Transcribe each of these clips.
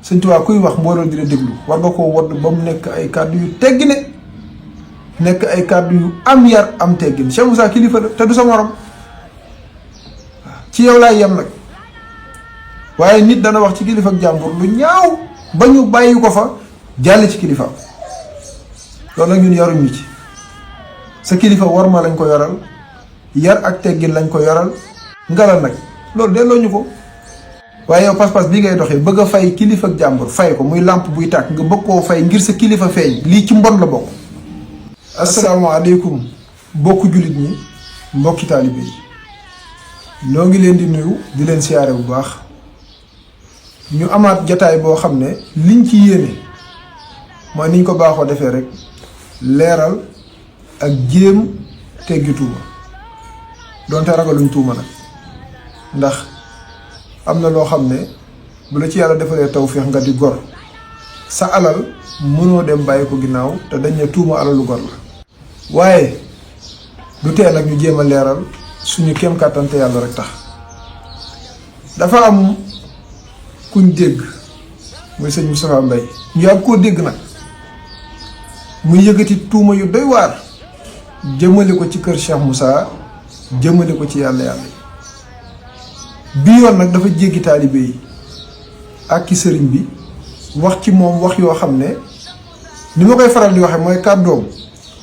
Sëñ Tuubaa kuy wax mbooloo di la déglu war nga koo wodd ba mu nekk ay kàddu yu teggine nekk ay kàddu yu am yar am teggin. Cheikh Moussa kilifa la te du sa morom ci yow laay yem nag waaye nit dana wax ci kilifa ak jàmbur lu ñaaw ba ñu bàyyi ko fa jàll ci kilifa loolu nag ñun yaruñ ñu ci. sa kilifa war ma lañ ko yoral yar ak teggin lañ ko yoral ngala nag loolu delloo ñu ko waaye yow pas-pas bi ngay doxee bëgg a fay kilifa ak jàmbur fay ko muy làmp buy tàkk nga bëgg koo fay ngir sa kilifa feeñ lii ci mbon la bokk. asalaamaaleykum mbokku jullit ñi mbokki taalibe yi ñoo ngi leen di nuyu di leen siyaare bu baax ñu amaat jataay boo xam ne liñ ci yéene mooy niñ ko baaxoo defee rek leeral ak jéem teggi tuuma donte ragaluñ tuuma nag ndax am na loo xam ne bu la ci yàlla defalee tawféex nga di gor sa alal mënoo dem bàyyi ko ginnaaw te dañ ne tuuma alalu gor la waaye du tee nag ñu jéem a leeral suñu kéem kàttan te yàlla rek tax. dafa am kuñ dégg muy sëñ Moustapha Mbaye ñu yàgg koo dégg nag muy yëkkati tuuma yu doy waar jëmale ko ci kër Cheikh Moussa jëmale ko ci yàlla yàlla bii yoon nag dafa jéggi taalibe yi ak ki sëriñ bi wax ci moom wax yoo xam ne ni ma koy faral di waxe mooy kàddoom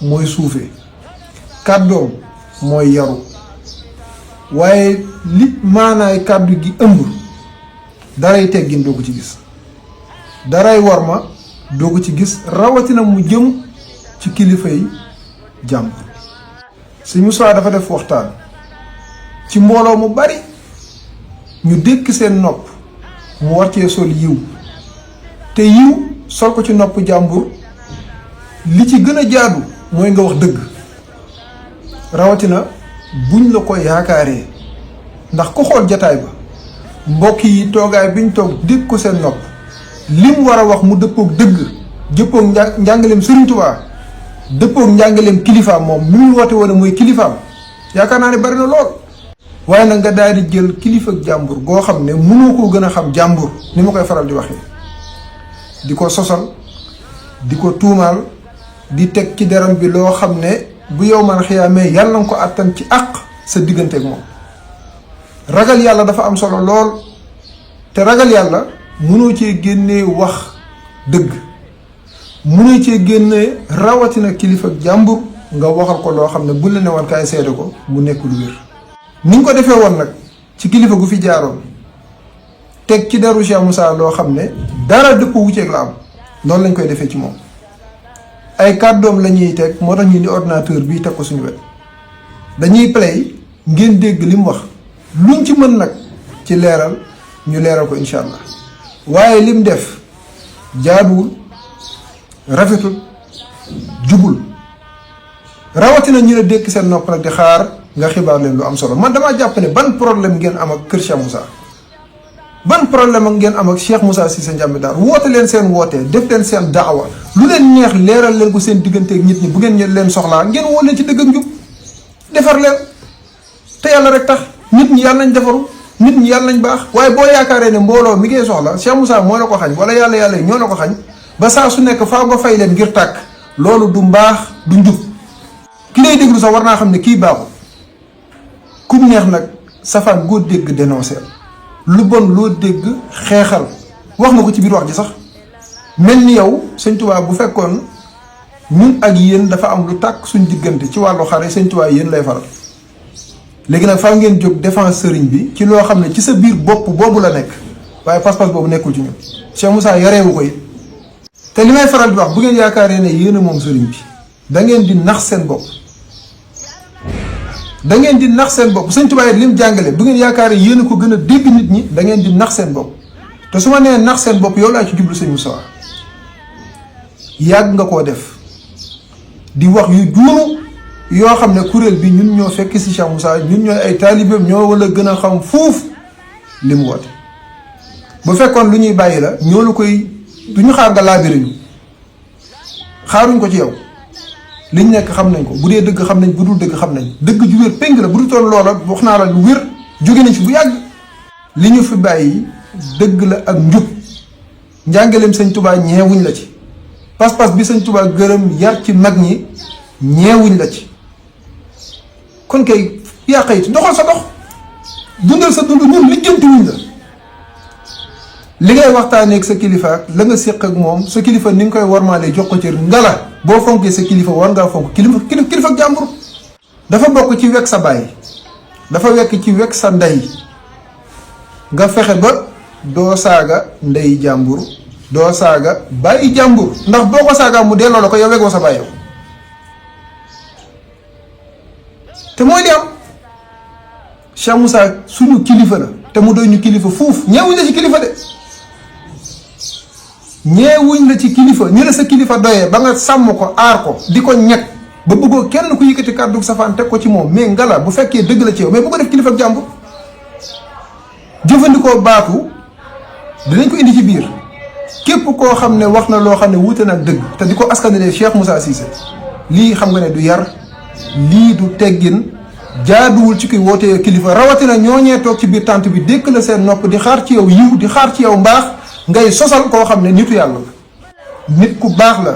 mooy suufe kàddoom mooy yaru waaye li maanaay kàddu gi ëmb daray teggin doo ko ci gis daray worma doo ko ci gis rawatina mu jëm ci kilifa yi jàmbur. Sëñ Moussa dafa def waxtaan ci mbooloo mu bari ñu dékk seen nopp mu war cee sol yiw te yiw sol ko ci nopp jàmbur li ci gën a jaadu mooy nga wax dëgg rawatina buñ la ko yaakaaree ndax ku xool jataay ba mbokk yi toogaay biñ toog dékk ko seen nopp lim war a wax mu dëppook dëgg jëppook njàngaleem Sëriñ Tuubaa dëppook njàngaleem kilifaam moom mi muy woote woon mooy kilifaam yaakaar naa ne bari na lool. waaye nag nga daal di jël kilifa ak jàmbur goo xam ne mënoo koo gën a xam jàmbur ni ma koy faral di waxee di ko sosal di ko tuumaal di teg ci deram bi loo xam ne bu yow man xiyaamee yàlla nga ko àttan ci àq sa diggante ak moom. ragal yàlla dafa am solo lool te ragal yàlla mënoo cee génnee wax dëgg mënoo cee génnee rawatina kilifa ak jàmbur nga waxal ko loo xam ne buñ la ne woon kaay seede ko mu nekk lu wér. ni ñu ko defee woon nag ci kilifa gu fi jaaroon teg ci deru Cheikh Moussa loo xam ne dara dëpp wucceeg la am noonu lañ koy defee ci moom ay kàddoom la ñuy teg moo tax ñu ni ordinateur bii teg ko suñu wet dañuy play ngeen dégg li mu wax luñ ci mën nag ci leeral ñu leeral ko incha allah waaye lim def jaaduwul rafetul jubul rawatina ñu ne dékk seen nopp nag di xaar nga xibaar leen lu am solo man damaa jàpp ne ban problème ngeen am ak kër Cheikh Moussa ban problème ak ngeen am ak Cheikh Moussa Cissé Ndiamé Dar woote leen seen wootee def leen seen daawa lu leen neex leeral leen ko seen digganteeg nit ñi bu ngeen leen soxlaa ngeen woo leen ci dëgg ak njub defar leen te yàlla rek tax nit ñi yàlla nañ defaru nit ñi yàlla nañ baax waaye boo yaakaaree ne mbooloo mi ngay soxla Cheikh Moussa moo la ko xañ wala yàlla ñoo la ko xañ ba saa su nekk faaw nga fay leen ngir tàkk loolu du mbaax du njub ki lay déglu sax war naa xam ne kii baaxul kum neex nag safaan goo dégg dénoncé lu bon loo dégg xeexal wax nga ko ci biir wax ji sax mel ni yow Sëñ Tuubaa bu fekkoon ñun ak yéen dafa am lu tàkk suñ diggante ci wàllu xare Sëñ Tuubaa yéen lay faral léegi nag faa ngeen jóg défense sëriñ bi ci loo xam ne ci sa biir bopp boobu la nekk waaye pas-pas boobu nekkul ci ñun Cheikh Moussa yareewu ko it te li may faral di wax bu ngeen yaakaaree ne yéen a moom sëriñ bi da ngeen di nax seen bopp da ngeen di nax seen bopp Sëñ Tuubaa li mu jàngale bu ngeen yaakaaree yéen a ko gën a dégg nit ñi da ngeen di nax seen bopp te su ma nee nax seen bopp yow laa ci jublu Sëñ Moussa yàgg nga koo def di wax yu juunu yoo xam ne kuréel bi ñun ñoo fekk si Cheikh Moussa ñun ñooy ay taalibeem ñoo wala gën a xam fuuf li mu woote bu fekkoon lu ñuy bàyyi la ñoo la koy du ñu xaar nga laabire ñu xaaruñ ko ci yow liñ nekk xam nañ ko bu dee dëgg xam nañ bu dul dëgg xam nañ dëgg ju wér péng la bu dul toll loola wax naa la lu wér jóge nañ fi bu yàgg li ñu fi bàyyi dëgg la ak njub njàngaleem sëñ Tuubaa ñeewuñ la ci pas-pas bi sëñ Tuubaa gërëm yar ci mag ñi ñeewuñ la ci kon kay yaa xëyit doxal sa dox dundal sa dund ñun lijjantiwuñ la li ngay waxtaanee ak sa kilifa ak la nga séq ak moom sa kilifa ni nga koy warmaalee jox ko cër ngala boo fonkee sa kilifa war ngaa fonk kilifa ak jàmbur dafa bokk ci wekk sa baay dafa wekk ci wekk sa ndey nga fexe ba doo saaga ndey jàmbur doo saaga bàyyi jàmbur ndax boo ko saagaa mu delloo la ko yow weggoo sa baay yow te mooy li am Cheikh Moussa suñu kilifa la te mu doy ñu kilifa fuuf ñeewuñ la ci kilifa de ñeewuñ la ci kilifa ñu la sa kilifa doyee ba nga sàmm ko aar ko di ko ñekk ba bëggoo kenn ku yëkkati kàddu safaan teg ko ci moom mais ngala bu fekkee dëgg la ci yow mais bu ko def kilifa ak jàmbur jëfandikoo baatu dinañ ko indi ci biir képp koo xam ne wax na loo xam ne wuute na ak dëgg te di ko askanalee Cheikh Moussa Cissé lii xam nga ne du yar lii du teggin jaaduwul ci kuy wootee kilifa rawatina ñooñee toog ci biir tànt bi dékk la seen nopp di xaar ci yow yiw di xaar ci yow mbaax ngay sosal koo xam ne nitu yàlla la nit ku baax la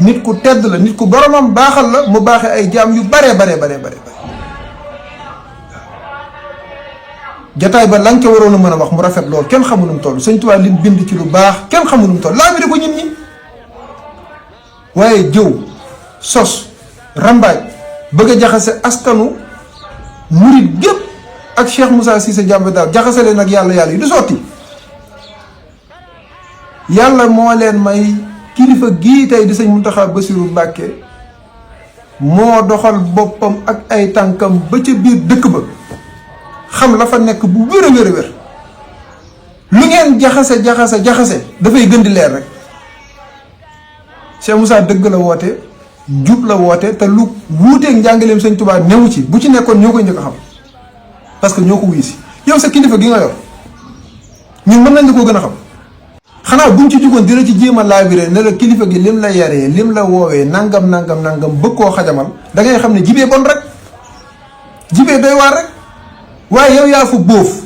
nit ku tedd la nit ku boromam baaxal la mu baaxee ay jaam yu bare jataay ba lan ca waroon a mën a wax mu rafet lool kenn xamu nu mu toll sëñ Tuubaa lim bind ci lu baax kenn xamu nu mu toll laa bi di ko ñit ñi waaye jëw sos rambaaj bëgg a jaxase askanu murit gépp ak Cheikh Moussa Cissé jàmb daal jaxase leen ak yàlla yi du sotti yàlla moo leen may kilifa gii tey di sëñ Muntaxa Basiru Mbàkke moo doxal boppam ak ay tànkam ba ca biir dëkk ba xam la fa nekk bu wér a wér lu ngeen jaxase dafay gën di leer rek Cheikh Moussa dëgg la woote jub la woote te lu wuuteeg njàngaleem sëñ Tuubaa newu ci bu ci nekkoon ñoo koy njëkk a xam parce que ñoo ko wuy si yow sa kilifa gi nga yor ñun mën nañ la koo gën a xam xanaa buñ ci jugoon dina ci jéem a laabiré ne la kilifa gi lim la yaree lim la woowee nangam bëgg koo xajamal da ngay xam ne jibee bon rek jibee doy waar rek waaye yow yaa fa bóof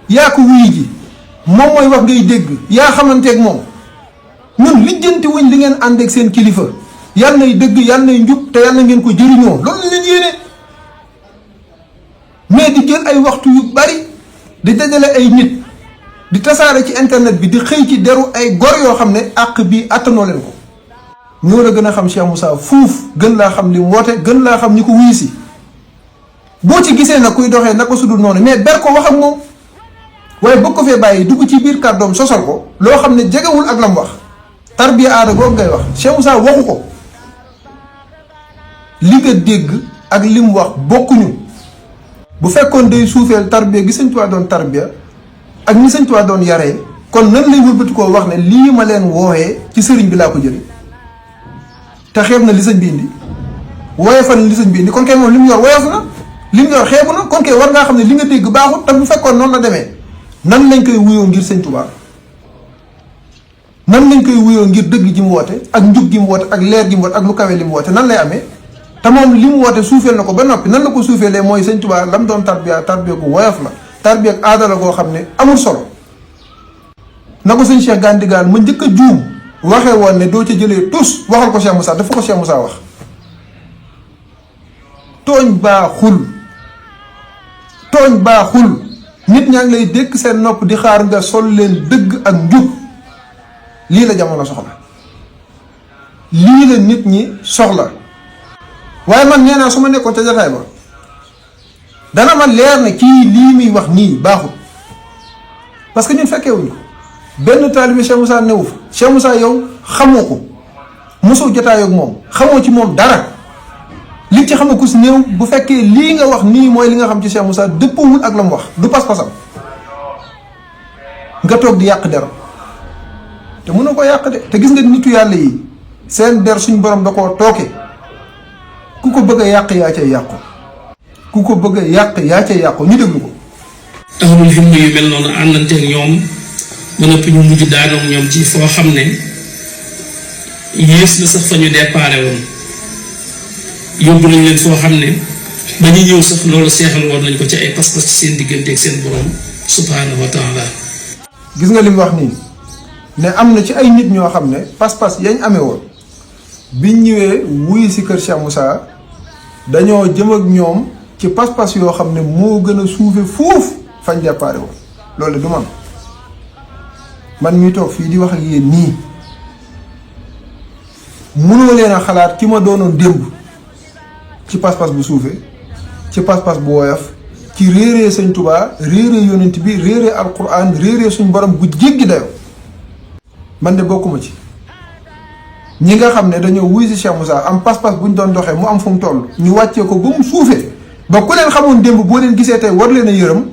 yaa ko wuy ji moom mooy wax ngay dégg yaa xamanteeg moom ñun lijjanti wuñ li ngeen ànd ak seen kilifa yàlla nay dëgg yàlla nay njub te yàlla ngeen ko jëriñoo loolu lañ leen yéene mais di jël ay waxtu yu bari di dajale ay nit di tasaare ci internet bi di xëy ci deru ay gor yoo xam ne àq bi attanoo leen ko ñoo la gën a xam Cheikh Moussa fuuf gën laa xam li mu woote gën laa xam ñi ko wuyu si boo ci gisee nag kuy doxee naka sudul noonu mais ber ko wax ak moom waaye bëgg ko fee bàyyi dugg ci biir kàddoom sosal ko loo xam ne jegewul ak lam wax tarbiya aada googu ngay wax Cheikh Moussa waxu ko li nga dégg ak li mu wax bokkuñu bu fekkoon day suufeel tarbiya gi sëñ Tuubaa doon tarbiya ak ñi sëñ Tuubaa doon yaree kon nan lay wëlbati koo wax ne lii ma leen wooxee ci sëriñ bi laa ko jëlee te xeeb na li sëñ bi indi woyofal na li sëñ bi indi kon kay moom li mu yor woyof na li mu yor xeebu na kon kay war ngaa xam ne li nga dégg baaxut te bu fekkoon noonu la demee nan lañ koy wuyoo ngir sëñ Tuubaa nan lañ koy wuyoo ngir dëgg ji mu woote ak njub gi mu woote ak leer gi mu woote ak lu kawe li mu woote nan lay amee te moom li mu woote suufeel na ko ba noppi nan la ko suufeelee mooy sëñ Tuubaa lam doon tarbiya gu woyof la tarbiya ak aada la goo xam ne amul solo na ko sëñ Cheikh Gandigaan ma njëkk a juum waxee woon ne doo ca jëlee tus waxal ko Cheikh Moussa dafa ko Cheikh Moussa wax tooñ baaxul nit ñaa ngi lay dékk seen nopp di xaar nga sol leen dëgg ak njub lii la jamono soxla lii la nit ñi soxla waaye man nee naa su ma nekkoon ca jataay ba dana ma leer ne kii lii muy wax nii baaxul parce que ñun fekkeewuñu ko benn taalibe Cheikh Moussa newu fa Cheikh Moussa yow xamoo ko mosoo jataayoo ak moom xamoo ci moom dara li ci xam ku si néew bu fekkee lii nga wax nii mooy li nga xam ci Cheikh Moussa dëppawul ak la mu wax du pas-pasam nga toog di yàq der te mënoo ko yàq de te gis nga nitu yàlla yi seen der suñ borom da koo tooke ku ko bëgg a yàq yaa cay yàqu ku ko bëgg a yàq yaa cay yàqu ñu déglu ko. taxawul film yu mel noonu àndanteeg ñoom ba noppi ñu mujj daanoog ñoom ci foo xam ne yées na sax fa ñu déparé woon yóbbu nañ leen foo xam ne ba ñu ñëw sax loolu seexal woon nañ ko ci ay pas-pas ci seen diggante ak seen borom subhaanahu wa taala. gis nga li mu wax nii ne am na ci ay nit ñoo xam ne pas-pas yañ amee woon biñ ñëwee wuyu si kër Cheikh Moussa dañoo jëm ak ñoom ci pas-pas yoo xam ne moo gën a suufe foofu fañ déparé woon. loolu du man mi toog fii di wax ak yéen nii mënoo leen a xalaat ki ma doonoon démb ci pas-pas bu suufe ci pas-pas bu woyof ci réeree sëñ Tuubaa réeree yonent bi réeree alquran réeree suñ borom bu jéggi dayoo man de bokkuma ci ñi nga xam ne dañoo wuy si Cheikh Moussa am pas-pas buñ doon doxee mu am fu mu toll ñu wàccee ko ba mu suufee ba ku leen xamoon démb boo leen gisee tey war leen a yërëm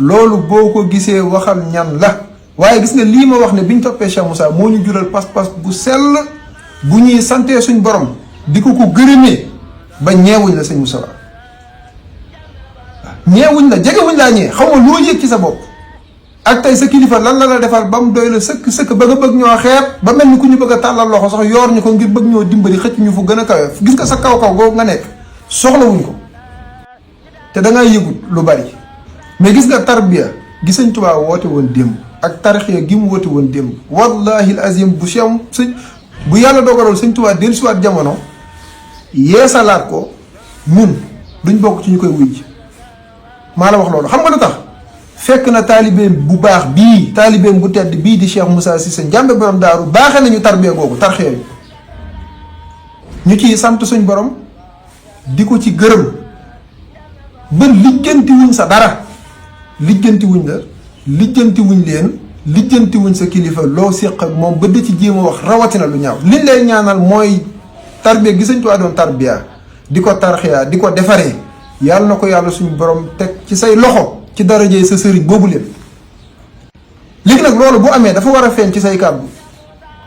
loolu boo ko gisee waxal ñan la. waaye gis nga lii ma wax ne biñ toppee Cheikh Moussa moo ñu jural pas-pas bu sell bu ñuy santee suñ borom di ko gërëmee ba ñeewuñ la sëñ Moussa ñeewuñ la jegewuñ laa ñee xaw ma loo yëg ci sa bopp ak tey sa kilifa lan la defal ba mu doy la sëkk ba nga bëgg ñoo xeeb ba mel ni ku ñu bëgg a tàllal loxo sax yoor ñu ko ngir bëgg ñoo dimbali xëcc ñu fu gën a kawe gis nga sa kaw googu nga nekk soxlawuñ ko te da ngaa yëgut lu bari mais gis nga tarbiya gi sëñ Tuubaa woote woon démb ak tarxiya gi mu woote woon démb wallahi al azim bu yàlla dogaloon sëñ Tuubaa dellusiwaat jamono yeesalaat ko ñun duñ bokk ci ñu koy wuy ji maa la wax loolu xam nga lu tax fekk na taalibeem bu baax bii taalibeem bu tedd bii di Cheikh Moussa Cissé njàmbe borom daaru baaxee nañu tarbiya googu tarxiya ñu ciy sant suñ borom di ko ci gërëm ba lijjanti wuñ sa dara lijjanti wuñ la lijjanti wuñ leen lijjanti wuñ sa kilifa loo séq ak moom ba da ci jéem a wax rawatina lu ñaaw liñ lay ñaanal mooy tarbiya gi sëñ Tuubaa doon tarbiya di ko tarxiya di ko defaree yàlla na ko yàlla suñu borom teg ci say loxo ci darajee sa sëriñ boobu leen. léegi nag loolu bu amee dafa war a feeñ ci say kàddu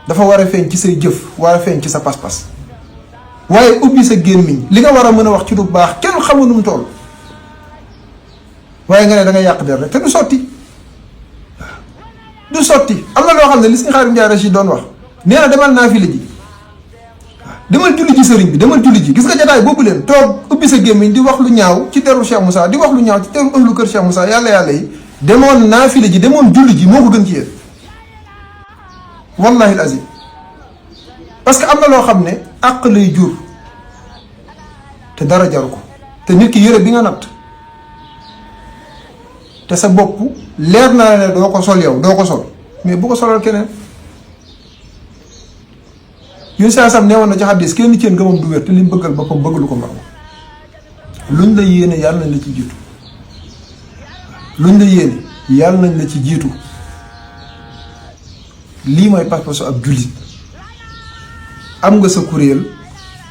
dafa war a feeñ ci say jëf war a feeñ ci sa pas-pas waaye ubbi sa gémmiñ li nga war a mën a wax ci lu baax kenn xamul nu mu toll waaye nga ne da nga yàq der rek te du sotti du sotti. am na loo xam ne li Sëñ Xaadim Njaay Rachid doon wax nee na demal naafila ji demal julli ji sëriñ bi demal julli ji gis nga jataay boobu leen toog ubbi sa gémmiñ di wax lu ñaaw ci teru Cheikh Moussa di wax lu ñaaw ci teru ëhlu kër Cheikh Moussa yàlla yi demoon naafila ji demoon julli ji moo ko gën ci yéen wallahi al azim parce que am na loo xam ne àq lay jur te dara jaru ko te nit ki yëre bi nga natt te sa bopp leer na la ne doo ko sol yow doo ko sol mais bu ko solal keneen yooyu saa sam neewoon na ci xaddis kenn ci yéen nga moom du wér te li mu bëggal boppam bëggalu ko mbaam luñ la yéene yàlla nañ la ci jiitu luñ la yéene yàlla nañ la ci jiitu lii mooy pas-pasu ab jullit am nga sa kuréel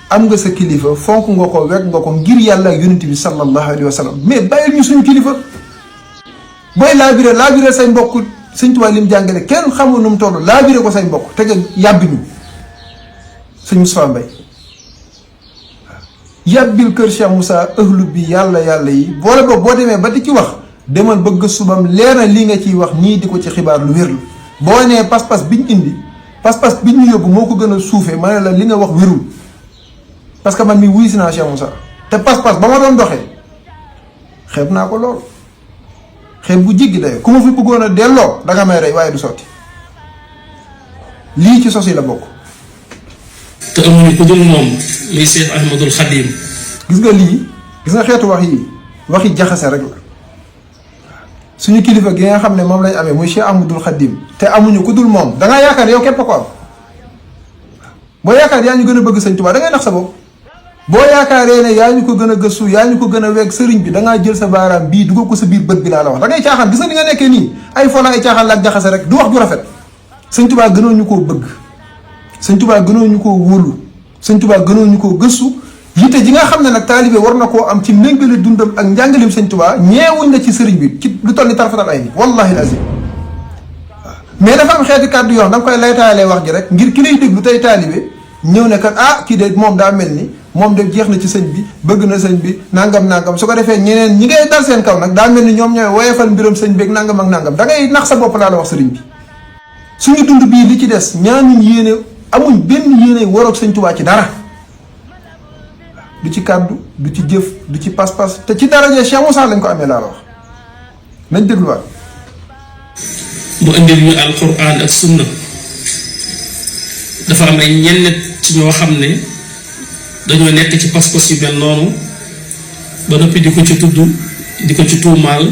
am nga sa kilifa fonk nga ko wekk nga ko ngir yàlla ak yonent bi sallallahu alayhi wa sallam mais bàyyil ñu suñu kilifa booy laabire say mbokk Sëñ Tuubaa lim jàngale kenn xamul nu mu toll laabire ko say mbokk te nga yàbbi ñu sëñ Moustapha Mbaye yàbbil kër Cheikh Moussa ëhlu bi yàlla yi boole boobu boo demee ba di ci wax demal ba gëstu bam leer na lii nga ciy wax nii di ko ci xibaar lu wér la boo nee pas-pas biñ indi pas-pas biñ ñu yóbbu moo ko gën a suufee ma ne la li nga wax wérul parce que man mi wuy si naa Cheikh Moussa te pas-pas ba ma doon doxee xeeb naa ko lool xeeb bu jéggi day ku ma fi bëggoon a delloo danga may rey waaye du sotti lii ci sos yi la bokk. te amuñu ku dul moom muy Cheikh Ahmadul Khadim. gis nga lii gis nga xeetu wax yi waxi jaxase rek la suñu kilifa gi nga xam ne moom lañ amee muy Cheikh Ahmadul Khadim te amuñu ku dul moom da ngaa yaakaar yow képp ko am boo yaakaar yaa ñu gën a bëgg Sëñ Tuubaa da ngay nax sa bopp. boo yaakaaree ne yaa ñu ko gën a gëstu yaa ñu ko gën a weg sëriñ bi da ngaa jël sa baaraam bii dugal ko sa biir bët bi laa la wax da ngay caaxaan gis nga ni nga nekkee nii ay fola ay caaxaan la ak jaxase rek du wax ju rafet. Sëñ Tuubaa gënoo ñu koo bëgg Sëñ Tuubaa gënoo ñu koo wóolu Sëñ Tuubaa gënoo ñu koo gëstu yitte ji nga xam ne nag taalibe war na koo am ci méngale dundam ak njàngaleem Sëñ Tuubaa ñeewuñ la ci sëriñ bi ci lu toll ni tarfatal ay ni wallahi lazim waaw mais dafa am xeeti kàddu yoo xam da nga koy laytaalee wax ji rek ngir ki lay déglu tey taalibe ñëw ne kat ah kii de moom daa mel ni moom de jeex na ci sëñ bi bëgg na sëñ bi nangam su ko defee ñeneen ñi ngay dal seen kaw nag daa mel ni ñoom ñooy woyefal mbiram sëñ bi ak nangam ak nangam da ngay nax sa bopp laa la wax sëriñ bi suñu dund bii li ci des ñaanuñ yéene amuñ benn yéene waroog Sëñ Tuubaa ci dara du ci kàddu du ci jëf du ci pas-pas te ci daraje Cheikh Moussa lañ ko amee laa la wax nañ dégluwaat. mu indil ñu alquran ak sunna dafa am ay ñenn ci ñoo xam ne dañoo nekk ci pas-pas yu mel noonu ba noppi di ko ci tudd di ko ci tuumaal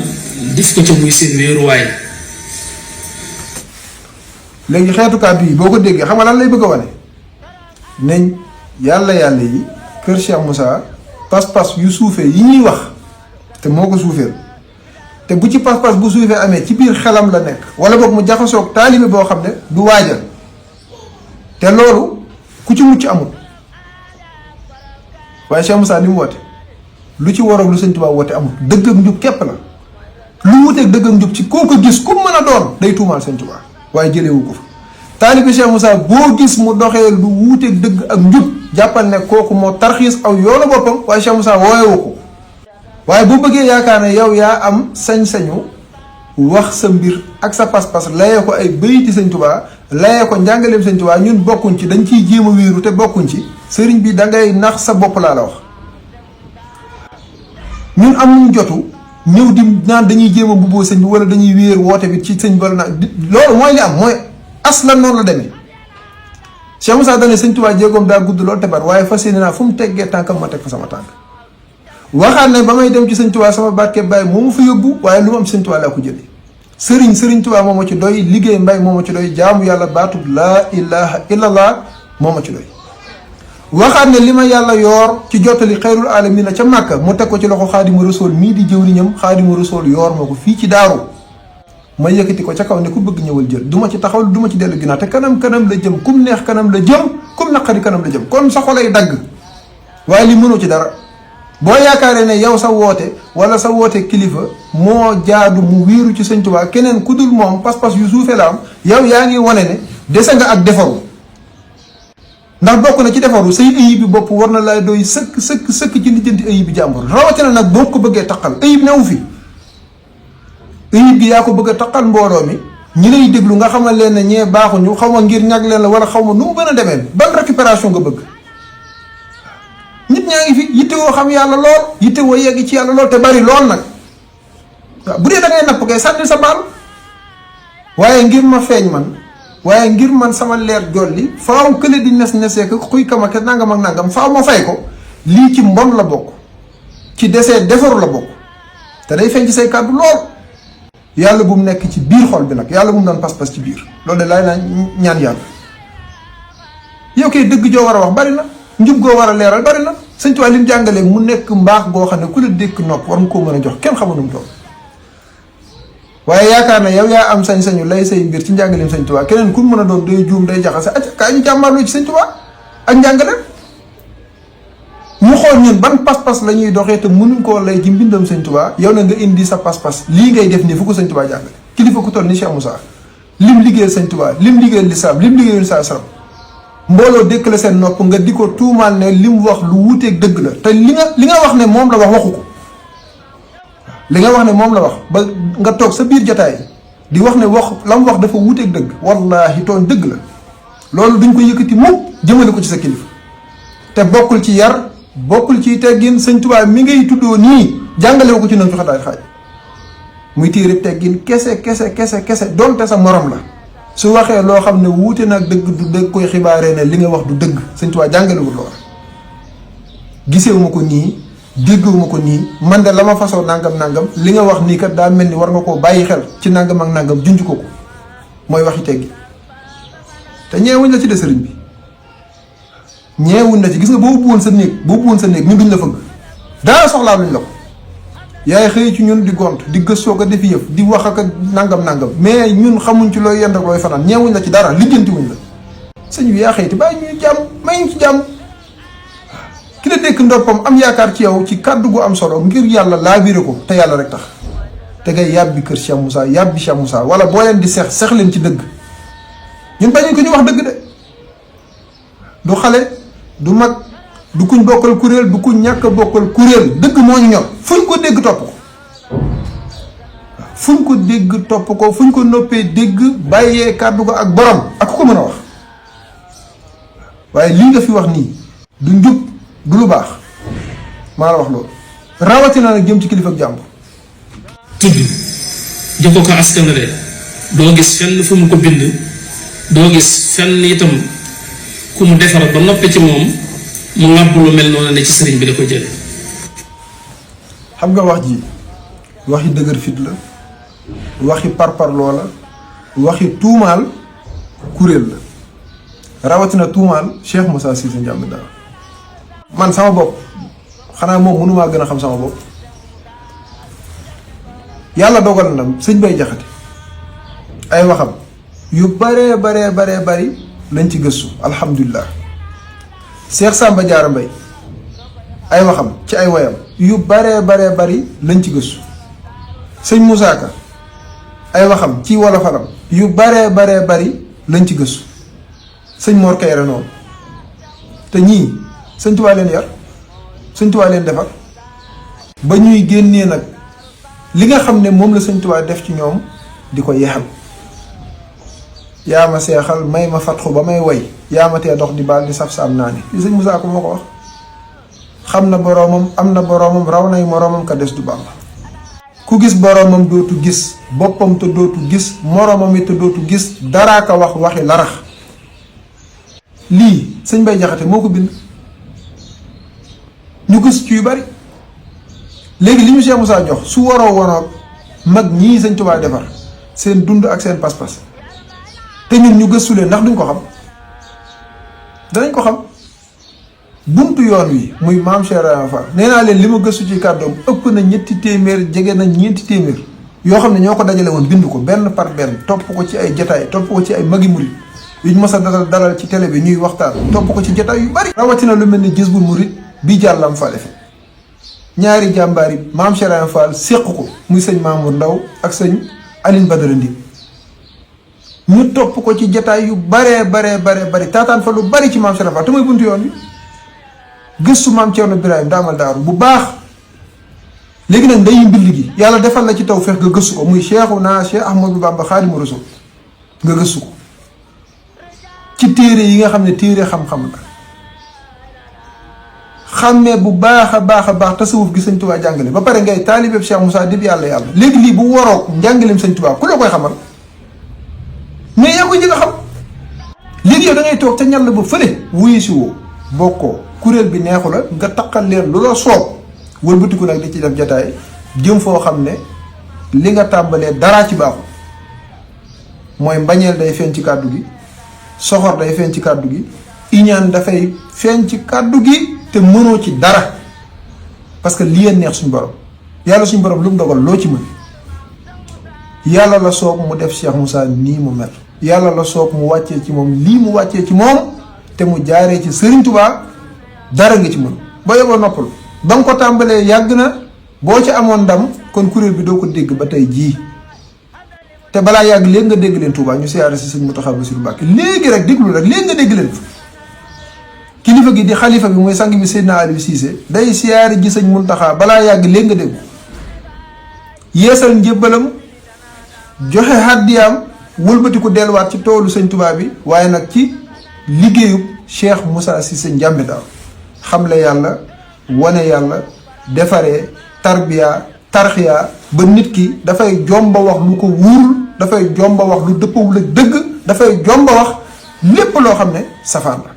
def ko ca muy seen wéeruwaay. léegi xeetu kàddu yi boo ko déggee xam nga lan lay bëgg a wane neñ yàlla yi kër Cheikh Moussa pas-pas yu suufee yi ñuy wax te moo ko suufeel te bu ci pas-pas bu suufee amee ci biir xelam la nekk wala boog mu jaxasoog taalibe boo xam ne du waajal te loolu ku ci mucc amul waaye Cheikh Moussa li mu woote lu ci waroog lu Sëñ Tuubaa woote amul dëgg ak njub képp la lu wuteeg dëgg ak njub ci koo ko gis ku mën a doon day tuumaal Sëñ Tuubaa waaye jëlewu ko fa taalibe Cheikh Moussa boo gis mu doxee lu wuuteeg dëgg ak njub jàppal ne kooku moo tarxiis aw yoonu boppam waaye Cheikh Moussa wooyewu ko waaye boo bëggee yaakaar ne yow yaa am sañ-sañu wax sa mbir ak sa pas-pas layee ko ay bëyti Sëñ Tuubaa layee ko njàngaleem Sëñ Tuubaa ñun bokkuñ ci dañ ciy jéem a wéeru te bokkuñ ci sëriñ bi da ngay nax sa bopp laa la wax ñun amuñ jotu ñëw di naan dañuy jéem a mbubboo sëñ bi wala dañuy wéer woote bi ci sëñ bi wala naan loolu mooy li am mooy aslan noonu la demee Cheikh Moussa dane Sëñ Tuubaa jéegoom daa gudd lool te bar waaye fas yéene naa fu mu teggee tànkam ma teg fa sama tànk waxaat ne ba may dem ci Sëñ Tuubaa sama barke bàyyi moo ma fa yóbbu waaye lu ma am Sëñ Tuubaa laa ko jëlee sëriñ Tuubaa moo ma ci doy liggéey mbay moo ma ci doy jaamu yàlla baatub laa ilaha illallah moo ma ci doy waxaat ne li ma yàlla yoor ci jottali xayrul alamina ca Màkka mu teg ko ci loxo Xaadimu Rasuul mii di jëwriñam Xaadimu Rasuul yoor ma ko fii ci daaru ma yëkkati ko ca kaw ne ku bëgg ñëwal jël du ma ci taxaw du ma ci dellu ginnaaw te kanam la jëm kum neex kanam la jëm kum naqari kanam la jëm kon sa xolay dagg waaye li mënoo ci dara boo yaakaaree ne yow sa woote wala sa woote kilifa moo jaadu mu wiiru ci Sëñ Tuubaa keneen ku dul moom pas-pas yu suufee la am yow yaa ngi wane ne dese nga ak defaru ndax bokk na ci defaru say ayib bi bopp war na laa doy sëkk ci lijjanti ayib bi jàmbur rawatina nag boo ko bëggee taqal ayib newu fi ayib gi yaa ko bëgg a taqal mbooloo mi ñi lay déglu nga xamal leen ne ñee baaxuñu xaw ma ngir ñag leen la wala xaw ma nu mu gën a demee ban récupération nga bëgg nit ñaa ngi fi yittewoo xam yàlla lool yittewoo yegg ci yàlla lool te bari lool nag waaw bu dee da ngay napp kay sànni sa baal waaye ngir ma feeñ man waaye ngir man sama leer jolli faaw kële di nesee ko xuy kamake nangam ak nangam faaw ma fay ko lii ci mbon la bokk ci desee defaru la bokk te day feeñ ci say kàddu lool yàlla bu mu nekk ci biir xol bi nag yàlla bu mu doon pas-pas ci biir loolu de laay naa ñaan yàlla yow kay dëgg joo war a wax bari na njub goo war a leeral bari na Sëñ Tuubaa li mu jàngalee mu nekk mbaax goo xam ne ku la dékk nopp war nga koo mën a jox kenn xamu nu mu toll waaye yaakaar na yow yaa am sañ-sañu lay say mbir ci njàngaleem Sëñ Tuubaa keneen ku mën a doon day juum day jaxase kaa ñu jàmmarloo ci Sëñ Tuubaa ak njàngaleem ñu xool ñun ban pas-pas la ñuy doxee te mënuñ koo lay ci mbindam Sëñ Tuubaa yow na nga indi sa pas-pas lii ngay def nii fu ko Sëñ Tuubaa jàngale kilifa ku toll ni Cheikh Moussa lim liggéeyal Sëñ Tuubaa lim liggéeyal lislaam lim liggéeyal saa salam mbooloo dékk la seen nopp nga di ko tuumaal ne li mu wax lu wuuteeg dëgg la te li nga wax ne moom la wax waxu ko li nga wax ne moom la wax ba nga toog sa biir jotaay di wax ne wax la mu wax dafa wuuteeg dëgg wallaahi tooñ dëgg la loolu duñ ko yëkkati mukk jëmale ko ci sa kilifa te bokkul ci yar bokkul ci teggin Sëñ Tuubaa mi ngay tuddoo nii jàngale ko ci nañ fi xataay xaaj muy téere teggin kese donte sa morom la su waxee loo xam ne wuute nag dëgg du dëgg koy xibaaree ne li nga wax du dëgg Sëñ Tuubaa jàngalewul loola gisewuma ko nii déggewuma ko nii man de la ma fasoo nangam li nga wax nii kat daa mel ni war nga koo bàyyi xel ci nangam ak nangam junj ko mooy waxi teggi te ñeewuñ la ci de sëriñ bi ñeewuñ la ci gis nga boo ubbi woon sa néeg ñun duñ la fëgg daara soxlaa luñ la ko yaay xëy ci ñun di gont di gëstoo ko defi yëf di wax ak nangam mais ñun xamuñ ci looy yend ak looy fanaan ñeewuñ la ci dara lijjantiwuñ la sëñ bi yaa xëy te bàyyi ñuy jàmm may ñu ci jàmm ki la dékk ndoppam am yaakaar ci yow ci kàddu gu am solo ngir yàlla laabire ko te yàlla rek tax te ngay yàbbi kër Cheikh Moussa yàbbi Cheikh Moussa wala boo leen di seex leen ci dëgg ñun bañuñ ko ñu wax dëgg de du xale du mag du kuñ bokkal kuréel du kuñ ñàkk bokkal kuréel dëgg moo ñu ñor fuñ ko dégg topp ko fuñ ko dégg topp ko fuñ ko noppee dégg bàyyee kàddu ko ak borom ak ku ko mën a wax waaye lii nga fi wax nii du njub du lu baax maa la wax loolu rawatina nag jëm ci kilifa ak jàmbur tudd di ko askanale doo gis fenn fu mu ko bind doo gis fenn itam ku mu defar ba noppi ci moom mu ŋàbb lu mel noonu ne ci sëriñ bi la ko jële xam nga wax ji waxi dëgër fit la waxi parparloo la waxi tuumaal kuréel la rawatina tuumaal Cheikh Moussa Cissé Ndiamé Daaro man sama bopp xanaa moom mënumaa gën a xam sama bopp yàlla dogal na sëñ Bay Jaxate ay waxam yu baree bari lañ ci gëstu alhamdulilah Cheikh Samba Diarra Mbaye ay waxam ci ay wayam yu baree bari lañ ci gëstu sëñ Moussa Ka ay waxam ci wolofalam yu baree bari lañ ci gëstu sëñ Mor Kayre noonu te ñii sëñ Tuubaa leen yar sëñ Tuubaa leen defar ba ñuy génnee nag li nga xam ne moom la sëñ Tuubaa def ci ñoom di ko yeexal yaa ma seexal may ma fatxu ba may woy yaa ma tee dox di baal di saf saam naa ni li sëñ Moussa Ka moo ko wax xam na boroomam am na boroomam raw nay moroomam ka des du Bàmba ku gis boroomam dootu gis boppam te dootu gis moroomam it te dootu gis daraa ka wax waxi larax lii sëñ Bay Jaxate moo ko bind ñu gis ci yu bari léegi li ñu Cheikh Moussa jox su waroo wonoog mag ñii sëñ Tuubaa defar seen dund ak seen pas-pas te ñun ñu gëstu leen ndax duñ ko xam danañ ko xam buntu yoon wi muy maam Cheikh Ibrahima Fall nee naa leen li ma gëstu ci kàddoom ëpp na 3 téeméer jege na 4 téeméer yoo xam ne ñoo ko dajale woon bind ko benn par benn topp ko ci ay jataay topp ko ci ay magi murit yu ñu mës a dalal ci télé bi ñuy waxtaan topp ko ci jataay yu bari rawatina lu mel ni Jazbul Murid bi jàllam fa defe ñaari jàmbaar yi maam Cheikh Ibrahima Fall séq ko muy sëñ Mamour Ndaw ak sëñ Aline Badara Ndim ñu topp ko ci jataay yu bari taataan fa lu bari ci maam Cheikh Ibrahima Fall te mooy buntu yoon wi gëstu maam Thierno Birahim Daamal Daaru bu baax léegi nag ndeyu mbill gi yàlla defal la ci taw feex nga gëstu ko muy Cheikhouna Cheikh Ahmadou Bamba Xaadimu Rasuul nga gëstu ko ci téere yi nga xam ne téere xam-xam la xàmmee bu baax a baax tasawuf gi sëñ Tuubaa jàngale ba pare ngay taalibeeb Cheikh Moussa dib yàlla léegi lii bu waroog njàngaleem sëñ Tuubaa ku la koy xamal mais yaa koy njëkk a xam léegi yow da ngay toog ca ñàll ba fële wuyu si woo bokkoo kuréel bi neexu la nga taqal leen lu la soob wëlbatiku nag di ci def jataay jëm foo xam ne li nga tàmbalee daraa ci baaxul mooy mbañeel day feeñ ci kàddu gi soxor day feeñ ci kàddu gi iñaan dafay feeñ ci kàddu gi te mënoo ci dara parce que li neex suñu borom yàlla suñu borom lu mu dogal loo ci mën yàlla la soob mu def Cheikh Moussa nii mu mel yàlla la soob mu wàccee ci moom lii mu wàccee ci moom te mu jaaree ci Serigne Touba dara nga ci mën boo yeboo noppalu ba nga ko tàmbalee yàgg na boo ci amoon ndam kon kuréel bi doo ko dégg ba tey jii te balaa yàgg léegi nga dégg leen Touba ñu siyaare si sëñ Mountakha Bassirou Mbacké léegi rek déglu rek léegi nga dégg leen kilifa gi di xalifa bi mooy sang bi Seydina Aliou Cissé day siyaare ji sëñ Mountakha balaa yàgg léegi nga dégg yeesal njébbalam joxe hàddiyaam wëlbati ko delluwaat ci toolu sëñ Touba bi waaye nag ci liggéeyub Cheikh Moussa Cissé Ndiamé Daaro xamle yàlla wane yàlla defaree tarbiya tarxiya ba nit ki dafay jomba wax lu ko wuurul dafay jomba wax lu dëppawul ak dëgg dafay jomba wax lépp loo xam ne safaan la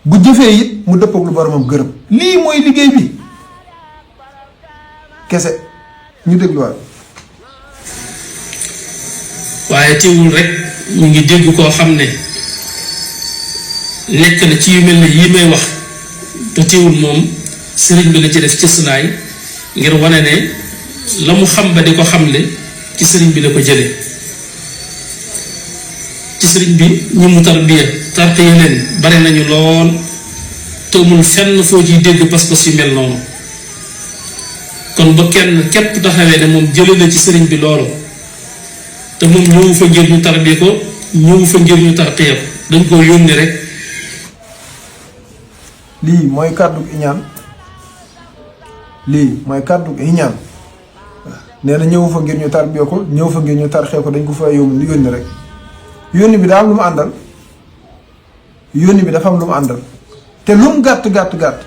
bu jëfee it mu dëppag lu boromam gërëm lii mooy liggéey bi kese ñu dégluwaat. waaye teewul rek ñu ngi dégg koo xam ne nekk na ci yu mel ne yii may wax te teewul moom sëriñ bi la ci def ci sunaay ngir wane ne la mu xam ba di ko xamle ci sëriñ bi la ko jële ci sëriñ bi ñi mu tarbiya tarbiya leen bari nañu lool te amul fenn foo ciy dégg pas-pas yu mel noonu kon ba kenn képp taxawee ne moom jële na ci sëriñ bi loolu te moom ñëwu fa ngir ñu tarbiya ko ñëwu fa ngir ñu tarbiya ko dañ koo yónni rek. lii mooy kàddu iñaan lii mooy kàddu iñaan nee na ñëwu fa ngir ñu tarbiya ko ñëw fa ngir ñu tarxee ko dañ ko fa yónni rek yónni bi daa am lu mu àndal yónni bi dafa am lu mu àndal te lu mu gàtt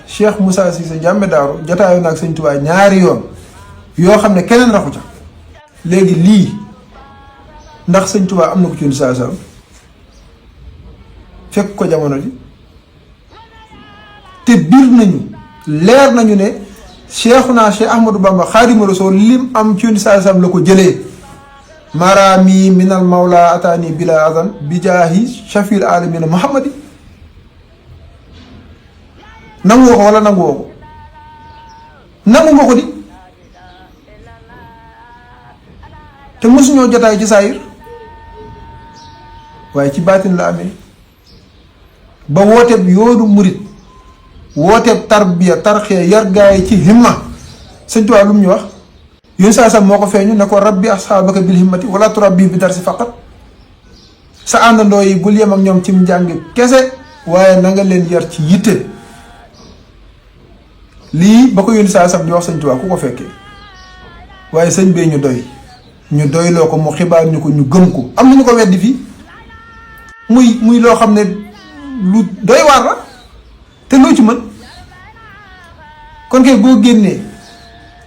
Cheikh Moussa Cissé Ndiamé Daaro jotaayu naag sëñ Tuubaa ñaari yoon yoo xam ne keneen raxu ca léegi lii ndax sëñ Tuubaa am na ko ci yónni saa fekk ko jamono ji te biir nañu leer nañu ne Cheikhuna Cheikh Ahmadou Bamba Xaadimu Rasuul lim am ci Yonent saa sam la ko jëlee maraami minal mawla ataani bila azan bi jaahi shafil alamina muhammadi nangu ko wala nangu ko nangu nga ko di te mosuñoo jotaay ci saayir waaye ci baatin la amee ba wooteeb yoonu murit wooteeb tarbiya tarxiya yar gaay ci himma sëñ Tuubaa lu mu ñu wax yooyu saa sam moo ko feeñu ne ko rabbi asxaabaka bil himmati wala turabbi bi darsi faqat sa àndandoo yi bul yem ak ñoom ci njàng kese waaye na nga leen yar ci yitte lii ba ko yónni saa sam di wax sëñ Tuubaa ku ko fekkee waaye sëñ bee ñu doy ñu doyloo ko mu xibaar ñu ko ñu gëm ko am nañu ko weddi fii muy loo xam ne lu doy waar la te loo ci mën kon kay boo génnee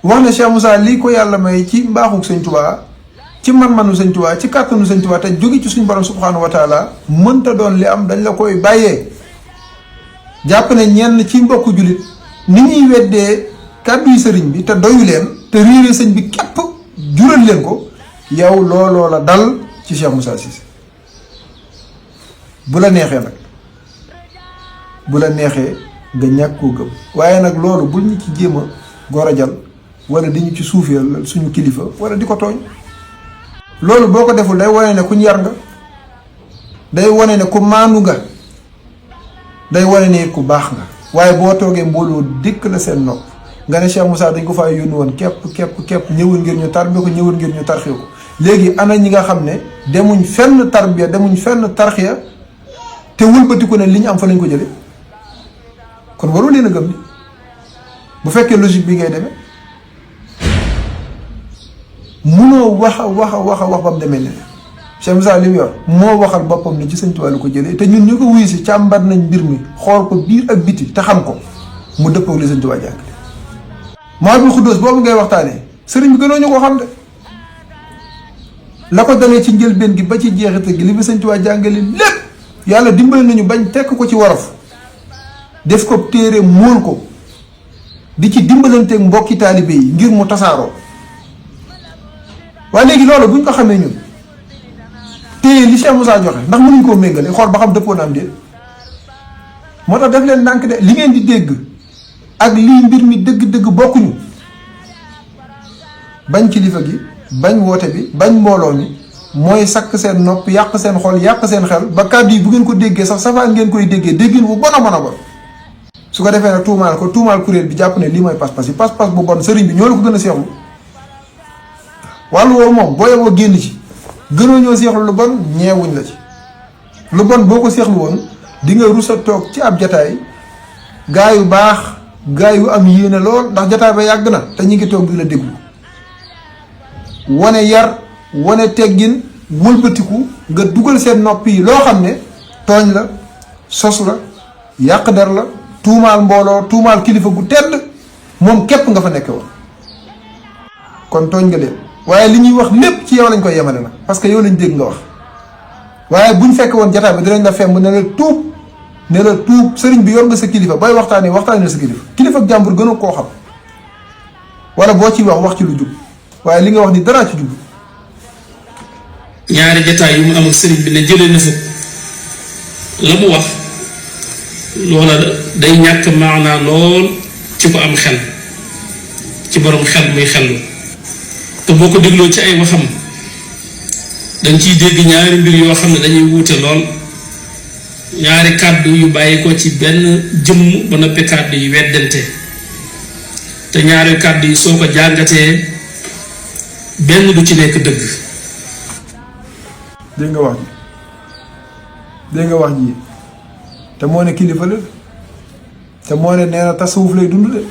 wax ne Cheikh Moussa lii ko yàlla may ci mbaaxug sëñ Tuubaa ci man-manu sëñ Tuubaa ci kàttanu sëñ Tuubaa te jóge ci suñu borom subhaanahu wa taala mënta doon li am dañ la koy bàyyee jàpp ne ñenn ci mbokku jullit ni ñuy weddee kàddu yi sëriñ bi te doyu leen te réeree sëñ bi képp jural leen ko yow looloo la dal ci Cheikh Moussa Cissé bu la neexee nag bu la neexee nga ñàkk koo gëm waaye nag loolu bul ñu ci jéem a gorajal wala di ñu ci suufeel suñu kilifa wala di ko tooñ loolu boo ko deful day wane ne ku ñu yar nga day wane ne ku maandu nga day wane ne ku baax nga waaye boo toogee mbooloo dikk la seen nopp nga ne Cheikh Moussa dañ ko faa yónni woon képp ñëwul ngir ñu tarbiya ko ñëwul ngir ñu tarxiya ko léegi ana ñi nga xam ne demuñ fenn tarbiya demuñ fenn tarxiya te wëlbatiku ne li ñu am fa lañ ko jële kon waru leen a gëm ni bu fekkee logique bi ngay demee munoo wax ba mu demee ne Cheikh Moussa li mu yor moo waxal boppam ne ci sëñ Tuubaa ko jëlee te ñun ñu ko wuyu si càmbar nañ mbir mi xool ko biir ak biti te xam ko mu dëppoog li sëñ Tuubaa jàng Mawahibou Khoudoss boobu ngay waxtaanee sëriñ bi gënoo ñu ko xam de la ko dalee ci njëlbeen gi ba ci jeexital gi li fi sëñ Tuubaa jàngale lépp yàlla dimbali nañu bañ tekk ko ci wolof def ko téere móol ko di ci dimbalanteeg mbokki taalibe yi ngir mu tasaaroo waaye léegi loolu buñ ko xamee ñun téye li Cheikh Moussa joxe ndax mënuñ koo méngale xool ba xam dëppoo na am déet moo tax def leen ndànk de li ngeen di dégg ak lii mbir mi dëgg-dëgg bokkuñu bañ kilifa gi bañ woote bi bañ mbooloo mi mooy sakk seen nopp yàq seen xol yàq seen xel ba kàddu yi bu ngeen ko déggee sax safaan ngeen koy déggee déggin bu bon a bon su ko defee nag tuumaal kuréel bi jàpp ne lii mooy pas-pas yi pas-pas bu bon sëriñ bi ñoo la ko gën a seexlu wàllu woowu moom boo yeboo génn ci gënoo ñoo seexlu lu bon ñeewuñ la ci lu bon boo ko seexlu woon di nga rus a toog ci ab jataay gaa yu baax gaa yu am yéene lool ndax jataay ba yàgg na te ñu ngi toog di la déglu wane yar wane teggin wëlbatiku nga dugal seen nopp yi loo xam ne tooñ la sos la yàq der la tuumaal mbooloo tuumaal kilifa gu tedd moom képp nga fa nekke woon kon tooñ nga leen waaye li ñuy wax lépp ci yow lañ koy yemale nag parce que yow lañ dégg nga wax waaye buñ fekke woon jataay bi dinañ la femb ne la tuub sëriñ bi yor nga sa kilifa booy waxtaanee sa kilifa ak jàmbur gënoo koo xam wala boo ciy wax ci lu jub waaye li nga wax ni dara ci jub ñaari jataay yu mu am ak sëriñ bi ne jëlee na fa la mu wax loola day ñàkk maanaa lool ci ko am xel ci borom xel muy xellu te boo ko dégloo ci ay waxam dañ ciy dégg ñaari mbir yoo xam ne dañuy wuute lool ñaari kàddu yu bàyyi ko ci benn jëmm ba noppi kàddu yu weddante te ñaari kàddu yi soo ko jàngatee benn du ci nekk dëgg. dégg nga wax ji te moo ne kilifa la te moo ne nee na tasawuf lay dund de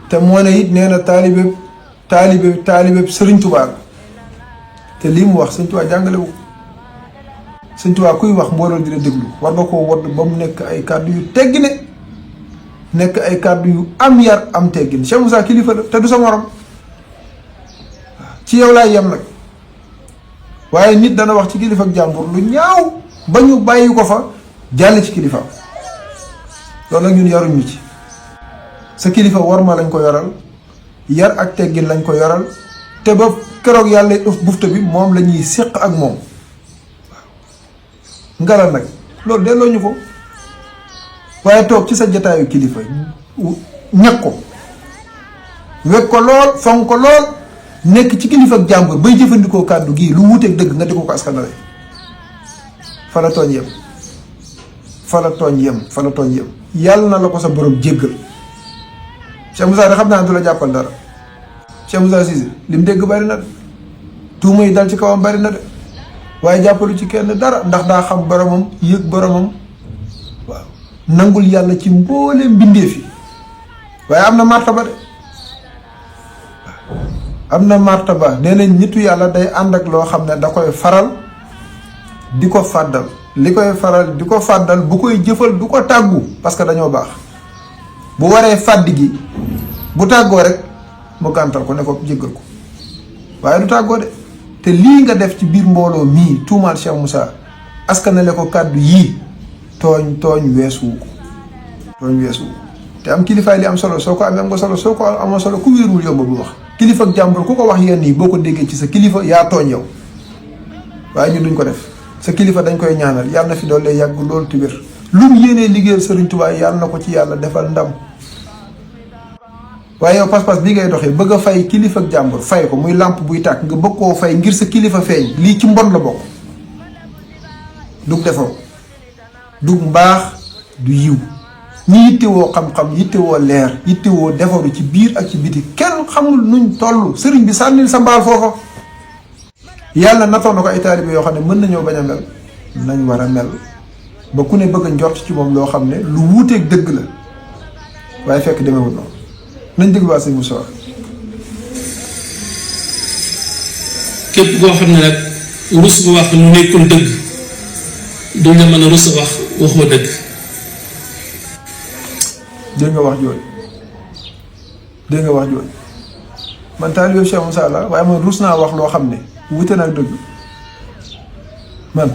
te moo ne it nee na taalibe Sëriñ Tuubaa te lii mu wax Sëriñ Tuubaa jàngale wu Sëriñ Tuubaa kuy wax mbooloo dina déglu war nga koo wodd ba mu nekk ay kàddu yu teggine nekk ay kàddu yu am yar am teggin Cheikh Moussa kilifa la te du sa morom ci yow laay yem nag waaye nit dana wax ci kilifa ak jàmbur lu ñaaw ba ñu bàyyi ko fa jàll ci kilifa loolu nag ñun yaruñ ñu ci. sa kilifa worma lañ ko yoral, yar ak teggin lañ ko yoral, te ba keroog yàlla ëf bufta bi moom la ñuy séq ak moom. Ngalal nag loolu delloo ñu ko waaye toog ci sa jataayu kilifa ñag ko wekk ko lool fonk ko lool nekk ci kilifa ak jàmbur bay jëfandikoo kàddu gii lu wuuteeg dëgg nga di ko askanale. fa la tooñ yem fa la tooñ yem fa la tooñ yem yàlla na la ko sa borom jéggal. Cheikh Moussa de xam naa du la jàppal dara. Cheikh Moussa Cissé lim dégg bari na de tuuma yi dal ci kawam bari na de waaye jàppalu ci kenn dara ndax daa xam boromam yëg boromam waaw nangul yàlla ci mbooleem mbindeef yi waaye am na martaba de am na martaba. nee nañ nitu yàlla day ànd ak loo xam ne da koy faral di ko fàddal li koy faral di ko fàddal bu koy jëfal du ko tàggu parce que dañoo baax. bu waree fàdd gi bu tàggoo rek mu gàntal ko ne ko jéggal ko waaye du tàggoo de. te lii nga def ci biir mbooloo mii tuumaal Cheikh Moussa askanale ko kàddu yii tooñ weesuwu ko te am kilifaay li am solo soo ko amee am nga solo soo ko amoo solo ku wéerul yomb bu wax. kilifa ak jàmbur ku ko wax yenn yi boo ko déggee ci sa kilifa yaa tooñ yow waaye ñun duñ ko def. sa kilifa dañ koy ñaanal yàlla na fi doole yàgg loolu te wér lu mu yéenee liggéeyal Serigne Touba yàlla na ko ci yàlla defal ndam. waaye yow pas-pas bi ngay doxee bëgg a fay kilifa ak jàmbur fay ko muy làmp buy tàkk nga bëgg koo fay ngir sa kilifa feeñ lii ci mbon la bokk. dug defoo dug mbaax du yiw ñi yittewoo xam-xam yittewoo leer yittewoo defaru ci biir ak ci biti kenn xamul nuñ toll sëriñ bi sànnil sa mbaal foofa. yàlla nattoon na ko ay taalibe yoo xam ne mën nañoo bañ a mel nañ war a mel ba ku ne bëgg a njort ci moom loo xam ne lu wuuteeg dëgg la waaye fekk demewul noonu. nañ déglu waa sëñ Moussa. képp koo xam ne nag rus bu wax lu nekkul dëgg duñ la mën a rus a wax waxoo dëgg. dégg nga wax jooju man taalibe Cheikh Moussa la waaye man rus naa wax loo xam ne wute na ak dëgg man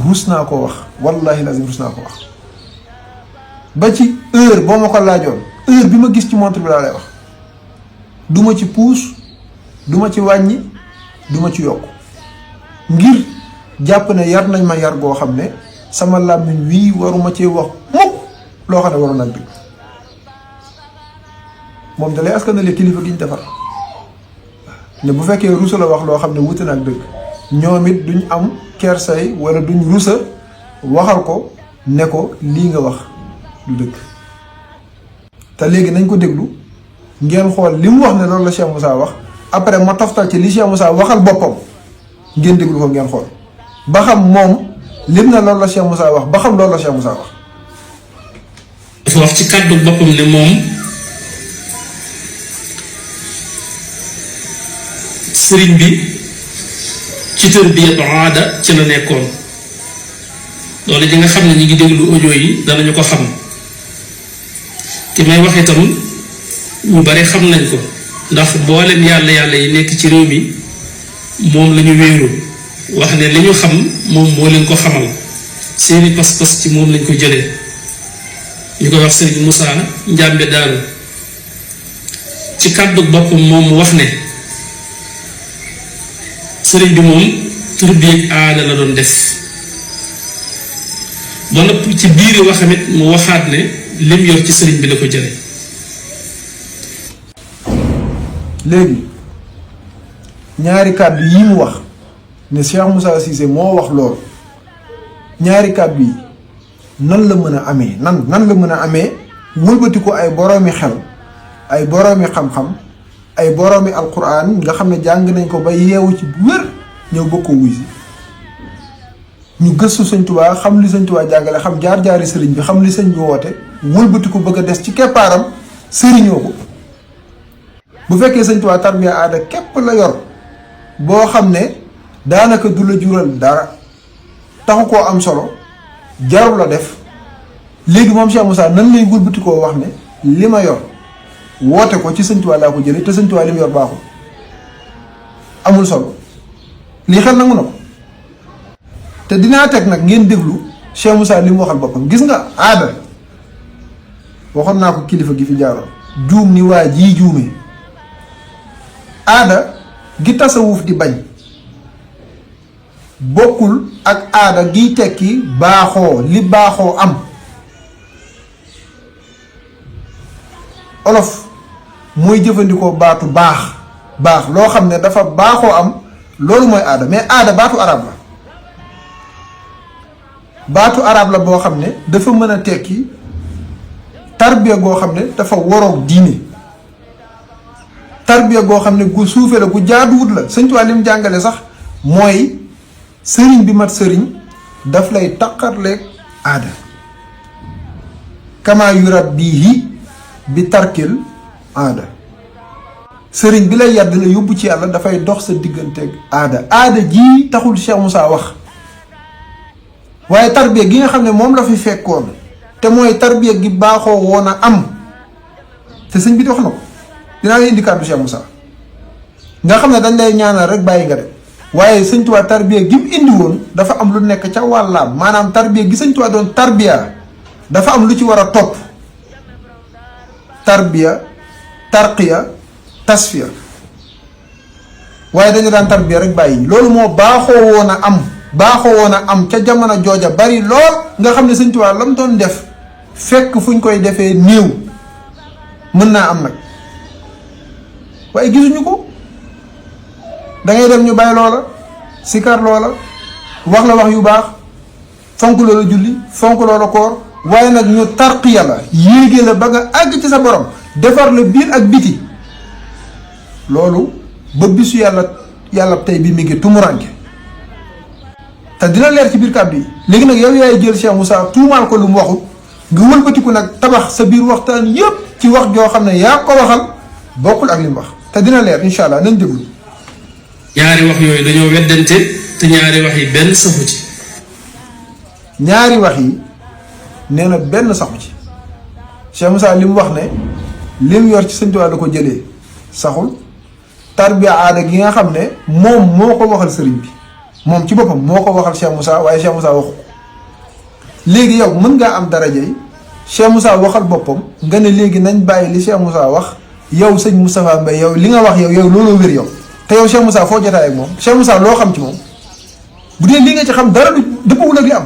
rus naa ko wax wallahi lazim rus naa ko wax ba ci heure boo ma ko laajoon. heure bi ma gis ci montre bi laa lay wax duma ci puus duma ci wàññi duma ci yokk ngir jàpp ne yar nañ ma yar goo xam ne sama làmmiñ wii waruma cee wax mukk loo xam ne waroon ak dëgg moom da lay askanale kilifa gi ñu defar ne bu fekkee rusa la wax loo xam ne wuute na ak dëgg ñoom it duñ am kersay wala duñ rusa waxal ko ne ko lii nga wax du dëgg. te léegi nañ ko déglu ngeen xool li mu wax ne loolu la Cheikh Moussa wax après ma toftal ci li Cheikh Moussa waxal boppam ngeen déglu ko ngeen xool ba xam moom lim na loolu la Cheikh Moussa wax ba xam loolu la Cheikh Moussa wax. dafa wax ci kàddu boppam ne moom sëriñ bi ci tarbiyatu aada ci la nekkoon loolu ji nga xam ne ñi ngi déglu audio yi danañu ko xam. ki may wax itam ñu bari xam nañ ko ndax mboolem yàlla yi nekk ci réew mi moom la ñu wéeru wax ne li ñu xam moom moo leen ko xamal seeni pas-pas ci moom lañ ko jëlee ñu koy wax Serigne Moussa Njàmbe Daaru ci kàddu boppam moom mu wax ne sëriñ bi moom tarbiya ak aada la doon def ba noppi ci biir waxamit mu waxaat ne lim yor ci sëriñ bi la ko jële léegi ñaari kàddu yi mu wax ne Cheikh Moussa Cissé moo wax loolu ñaari kàddu yi nan la mën a amee nan la mën a amee wëlbati ko ay boroomi xel ay boroomi xam-xam ay boroomi alquran nga xam ne jàng nañ ko ba yeewu ci bu wér ñëw bokk ko wuy si ñu gëstu sëñ Tuubaa xam li sëñ Tuubaa jàngale xam jaar-jaari sëriñ bi xam li sëñ bi woote wëlbati ko bëgg a des ci keppaaram sëriñoo ko bu fekkee sëñ Tuubaa tarbiya aada képp la yor boo xam ne daanaka du la jural dara taxu koo am solo jarul la def léegi moom Cheikh Moussa nan lay wëlbati koo wax ne li ma yor woote ko ci sëñ Tuubaa laa ko jëlee te sëñ Tuubaa li mu yor baaxul amul solo lii xel nangu na ko te dinaa teg nag ngeen déglu Cheikh Moussa li mu waxal boppam gis nga aada waxoon naa ko kilifa gi fi jaaroon juum ni waa jii juumee aada gi tasawuf di bañ bokkul ak aada giy tekki baaxoo li baaxoo am olof mooy jëfandikoo baatu baax loo xam ne dafa baaxoo am loolu mooy aada mais aada baatu arab la boo xam ne dafa mën a tekki tarbiya goo xam ne dafa waroog diine tarbiya goo xam ne gu suufe la gu jaaduwut la Sëñ Tuubaa li mu jàngale sax mooy sëriñ bi mat sëriñ daf lay taqarleeg aada kama yurabbihi bi tarkil aada sëriñ bi lay yàdd la yóbbu ci yàlla dafay dox sa digganteeg aada ji taxul Cheikh Moussa wax waaye tarbiya gi nga xam ne moom la fi fekkoon te mooy tarbiya gi baaxoo woon a am te sëñ bi di wax na ko dinaa la indi kàddu Cheikh Moussa nga xam ne dañ lay ñaanal rek bàyyi nga de waaye Sëñ Tuubaa tarbiya gi mu indi woon dafa am lu nekk ca wàllaam maanaam tarbiya gi Sëñ Tuubaa doon tarbiya dafa am lu ci war a topp tarbiya tarqiya tasfiya waaye dañu daan tarbiya rek bàyyi loolu moo baaxoo woon a am ca jamono jooja bari lool nga xam ne Sëñ Tuubaa la mu doon def fekk fu ñu koy defee néew mën naa am nag waaye gisuñu ko da ngay dem ñu bàyyi loola sikar loola wax la wax yu baax fonk loola julli fonk loola koor waaye nag ñu tarqiya la yéege la ba nga àgg ci sa borom defar la biir ak biti loolu ba bisu yàlla tey bi mi ngi tumuranke te dina leer ci biir kàddu yi léegi nag yow yaay jël Cheikh Moussa tuumaal ko lu mu waxut nga wëlbatiku nag tabax sa biir waxtaan yépp ci wax joo xam ne yaa ko waxal bokkul ak li mu wax te dina leer incha allah nañ déglu. ñaari wax yooyu dañoo weddante te ñaari wax yi benn saxu ci. ñaari wax yi nee na benn saxu ci Cheikh Moussa li mu wax ne li mu yor ci Sëñ Tuubaa la ko jëlee saxul tarbiya aada gi nga xam ne moom moo ko waxal sëriñ bi moom ci boppam moo ko waxal Cheikh Moussa waaye Cheikh Moussa waxu ko léegi yow mën ngaa am daraja yi Cheikh Moussa waxal boppam nga ne léegi nañ bàyyi li Cheikh Moussa wax yow sëñ Moustapha Mbaye yow li nga wax yow looloo wér yow te yow Cheikh Moussa foo jotaay ak moom Cheikh Moussa loo xam ci moom bu dee li nga ci xam dara du dëppawul ak li am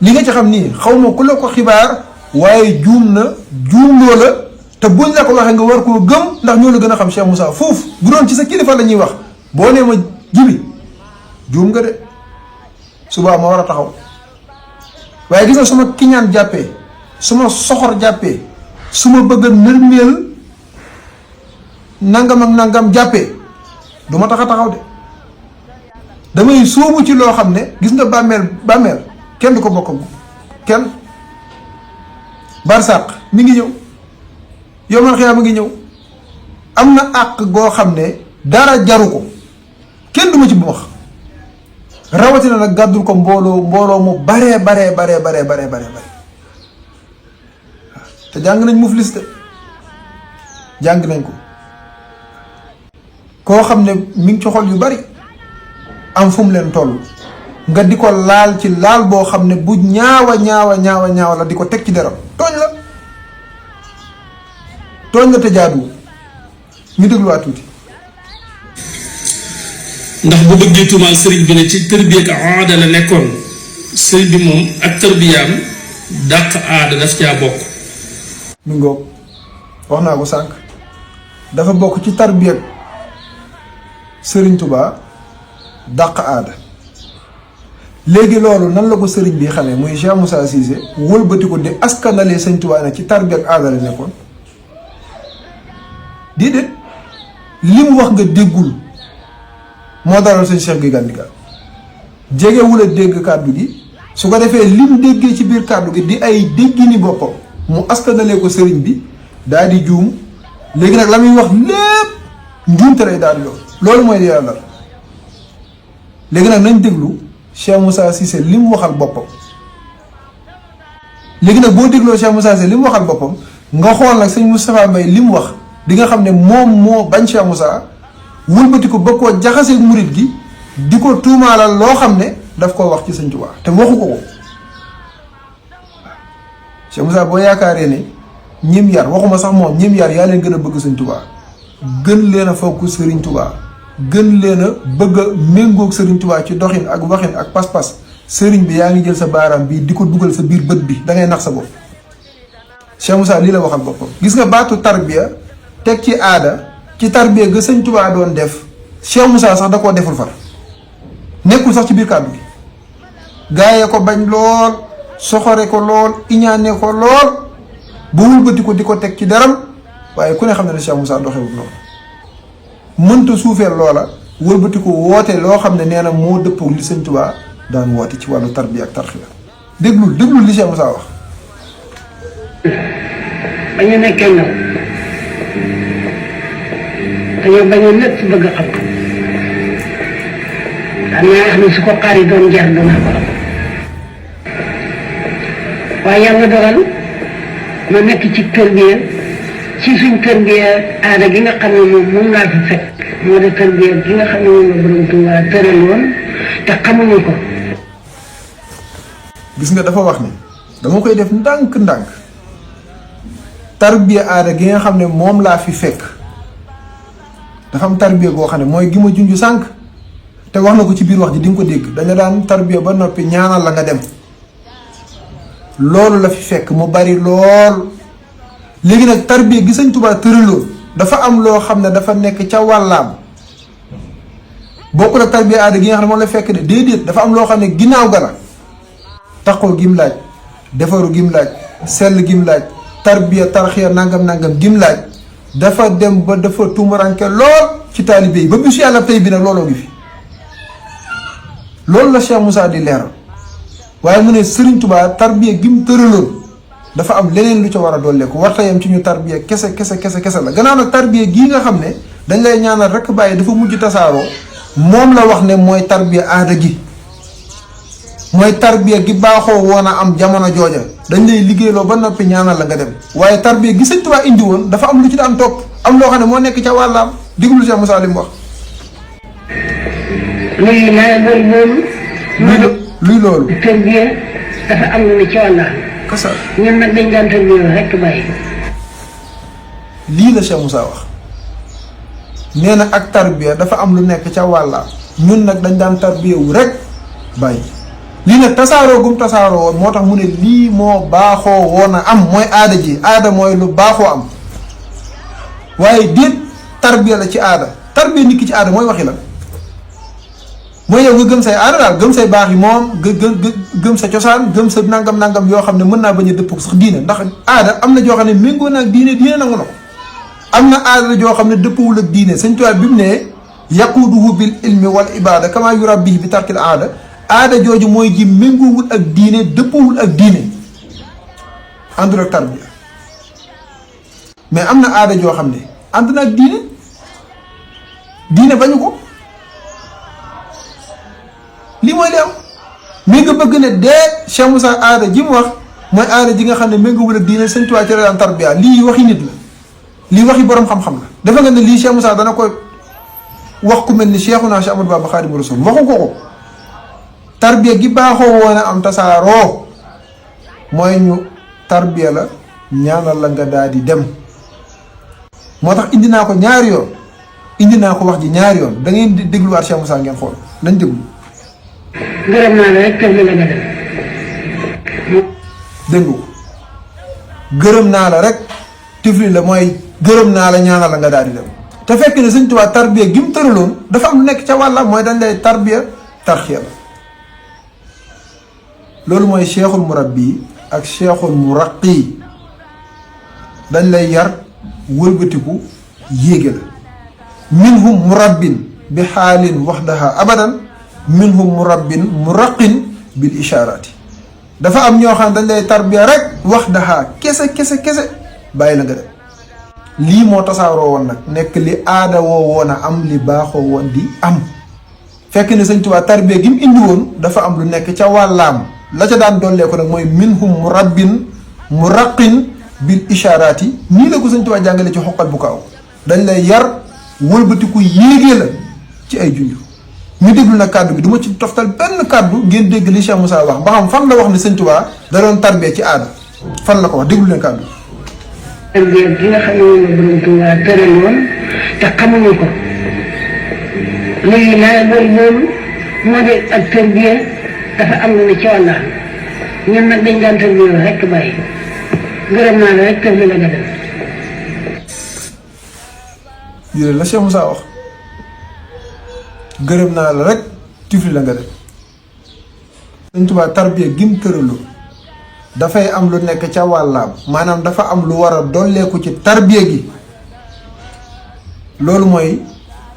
li nga ci xam nii xaw ma ku la ko xibaar waaye juum loo la te buñ la ko waxee nga war koo gëm ndax ñoo la gën a xam Cheikh Moussa foofu bu doon ci sa kilifa la ñuy wax boo nee ma jibi juum nga de subaa ma war a taxaw waaye gis nga su ma kiñaan jàppee su ma soxor jàppee su ma bëgg a nërmeel nangam ak nangam jàppee du ma tax a taxaw de damay sóobu ci loo xam ne gis nga bàmmeel kenn du ko bokk kenn barsàq mi ngi ñëw yowmal xiyaama ngi ñëw am na àq goo xam ne dara jaru ko kenn du ma ci bu wax rawatina nag gàddul ko mbooloo mu baree te jàng nañ muflis de jàng nañ ko koo xam ne mi ngi ci xol yu bari am fu mu leen toll nga di ko laal ci laal boo xam ne bu ñaawa la di ko teg ci deram tooñ la te jaaduwul ñu dégluwaat tuuti. ndax bu bëggee tuumaal sëriñ bi ne ci tërbiya ak aada la nekkoon sëriñ bi moom ak tërbiyaam dàq aada daf caa bokk. mi ngoog wax naa ko sànq dafa bokk ci tarbiya sëriñ Touba dàq aada léegi loolu nan la ko sëriñ bi xamee muy Cheikh Moussa Cissé wëlbati ko di askanalee sëriñ Touba ne ci tarbiya ak aada la nekkoon déedéet li mu wax nga déggul moo dalal sëñ Cheikh Gueye Gandigal jegewul a dégg kàddu gi su ko defee li mu déggee ci biir kàddu gi di ay déggini boppam mu askanalee ko sëriñ bi daal di juum léegi nag la muy wax lépp njuumte lay daal di loolu mooy li yàlla léegi nag nañ déglu Cheikh Moussa Cissé li mu waxal boppam léegi nag boo dégloo Cheikh Moussa Cissé li mu waxal boppam nga xool nag sëñ Moustapha Mbaye li mu wax di nga xam ne moom moo bañ Cheikh Moussa wëlbati ko ba koo jaxasee murit gi di ko tuumaalal loo xam ne daf koo wax ci sëñ Tuubaa te waxu ko Cheikh Moussa boo yaakaaree ne ñim yar waxuma sax moom ñim yar yaa leen gën a bëgg Sëriñ Tuubaa gën leen a fonk Sëriñ Tuubaa gën leen a bëgg a méngoog Sëriñ Tuubaa ci doxin ak waxin ak pas-pas sëriñ bi yaa ngi jël sa baaraam bi di ko dugal sa biir bët bi da ngay nax sa bopp. Cheikh Moussa lii la waxal boppam gis nga baatu tarbiya teg ci aada ci tarbiya ga Sëriñ Tuubaa doon def Cheikh Moussa sax da koo deful far nekkul sax ci biir kàddu gi gaayee ko bañ lool soxore ko lool iñaane ko lool ba wulbati ko di ko teg ci daram waaye ku ne xam ne Cheikh Moussa doxewul noonu mënta suufeel loola wëlbati ko woote loo xam ne nee na moo dëppoog li Sëriñ Tuubaa daan woote ci wàllu tarbiya ak tarxiya déglul li Cheikh Moussa wax. ba ñu nekkee ndaw dañoo bañoon lépp ci bëgg xam am naa xam ne su ko xaar yi doon jar dana ko am waaye yàlla dogal ma nekk ci tarbiya ci suñ tarbiya aada gi nga xam ne moom laa fi fekk moo de tarbiya gi nga xam ne moom la borom Tuubaa tëral woon te xamuñu ko. gis nga dafa wax ni dama koy def ndànk-ndànk tarbiya aada gi nga xam ne moom laa fi fekk dafa am tarbiya goo xam ne mooy gi ma junj sànq te wax na ko ci biir wax ji di nga ko dégg dañu daan tarbiya ba noppi ñaanal la nga dem loolu la fi fekk mu bari lool léegi nag tarbiya gi Sëriñ Tuubaa tëraloon dafa am loo xam ne dafa nekk ca wàllaam bokkul ak tarbiya aada gi nga xam ne moom la fekk de déedéet dafa am loo xam ne ginnaaw ga la taxoo gim laaj defaru gim laaj sell gim laaj tarbiya tarxiya nangam gim laaj dafa dem ba dafa tumuranke lool ci taalibe yi ba bisu yàlla tey bi nag looloo ngi fi loolu la Cheikh Moussa di leeral waaye mu ne Sëriñ Tuubaa tarbiya gim tëraloon dafa am leneen lu ca war a dolleeku warta yam ci ñu tarbiya kese la gannaaw nag tarbiya gii nga xam ne dañ lay ñaanal rekk bàyyi dafa mujj tasaaroo moom la wax ne mooy tarbiya aada gi mooy tarbiya gi baaxoo woon a am jamono jooja dañ lay liggéeyloo ba noppi ñaanal la nga dem waaye tarbiya gi Sëriñ Tuubaa indi woon dafa am lu ci daan topp am loo xam ne moo nekk ca wàllaam diglu Cheikh Moussa li mu wax. luy loolu. tarbiya dafa am lu ne ci wàllaam. kasa ñun nag dañ daan tarbiya rekk bàyyi. lii la Cheikh Moussa wax nee na ak tarbiya dafa am lu nekk ca wàllaam ñun nag dañ daan tarbiya wu rek bàyyi. lii nag tasaaroo gum tasaaroo woon moo tax mu ne lii moo baaxoo woon a am mooy aada ji aada mooy lu baaxoo am waaye déet tarbiya la ci aada tarbiya nit ki ci aada mooy waxi la mooy yow nga gëm say aada daal gëm say baax yi moom gëm sa cosaan gëm sa nangam yoo xam ne mën naa bañ a dëpp sax diine ndax aada am na joo xam ne méngoo na ak diine nangu na ko am na aada joo xam ne dëppawul ak diine Sëriñ Tuubaa bi mu ne yaquuduhu bil ilmi wal ibada kama yurabbihi bi tarkil aada jooju mooy ji méngoowul ak diine dëppawul ak diine àndul ak tarbiya mais am na aada joo xam ne ànd na ak diine bañu ko lii mooy li am mais nga bëgg ne dee Cheikh Moussa aada ji mu wax mooy aada ji nga xam ne méngoowul ak diine Sëriñ Tuubaa ci la daan tarbiya lii waxi nit la lii waxi boroom xam-xam la dafa nga ne lii Cheikh Moussa dana ko wax ku mel ni Cheikhuna Cheikh Ahmadou Bamba Xaadimu Rasuul waxu ko tarbiya gi baaxoo woon a am tasaaroo mooy ñu tarbiya la ñaanal la nga daal di dem moo tax indi naa ko ñaari yoon indi naa ko wax ji ñaari yoon da ngeen di dégluwaat Cheikh Moussa ngeen xool nañ déglu. gërëm naa la rek tarbiya la nga dem. dégg ko gërëm naa la rek tifli la mooy gërëm naa la ñaanal la nga daal di dem te fekk ne Sëriñ Tuubaa tarbiya gi mu tëraloon dafa am lu nekk ca wàlla mooy dañ lay tarbiya tarxiya la loolu mooy cheikhul murabbi ak cheikhul muraqi dañ lay yar wëlbatiku yéege la minhum murabbin bi xaalin waxdaha abadan minhum murabbin muraqin bil ishaaraati dafa am ñoo xam ne dañ lay tarbiya rek waxdaha kese bàyyi la nga dem lii moo tasaaroo woon nag nekk li aada woo woon a am li baaxoo woon di am fekk ne Sëriñ Tuubaa tarbiya gi mu indi woon dafa am lu nekk ca wàllaam la ca daan dollee ko nag mooy minhum murabbin muraqin bil ishaaraati nii la ko Sëriñ Tuubaa jàngale ci xoqal bu kaaw dañ lay yar wëlbatiku yéegee la ci ay junj ñu déglu nag kàddu bi du ma ci toftal benn kàddu ngeen dégg li Cheikh Moussa wax ba xam fan la wax ne Sëriñ Tuubaa da doon tarbiya ci aada fan la ko wax déglu leen kàddu. tarbiya gi nga xam ne moom la borom Tuubaa tëraloon te xamuñu ko léegi naa loolu moo di ak tarbiya dafa am lu ne ci wàllam ñun nag dañ daan tarbiya rek bàyyi gërëm naa la rek tarbiya la nga dem. jërëjëf la Cheikh Moussa wax gërëm naa la rek tifli la nga dem. Sëñ Tuubaa tarbiya gim tëralu dafay am lu nekk ca wàllaam maanaam dafa am lu war a dolleeku ci tarbiya gi loolu mooy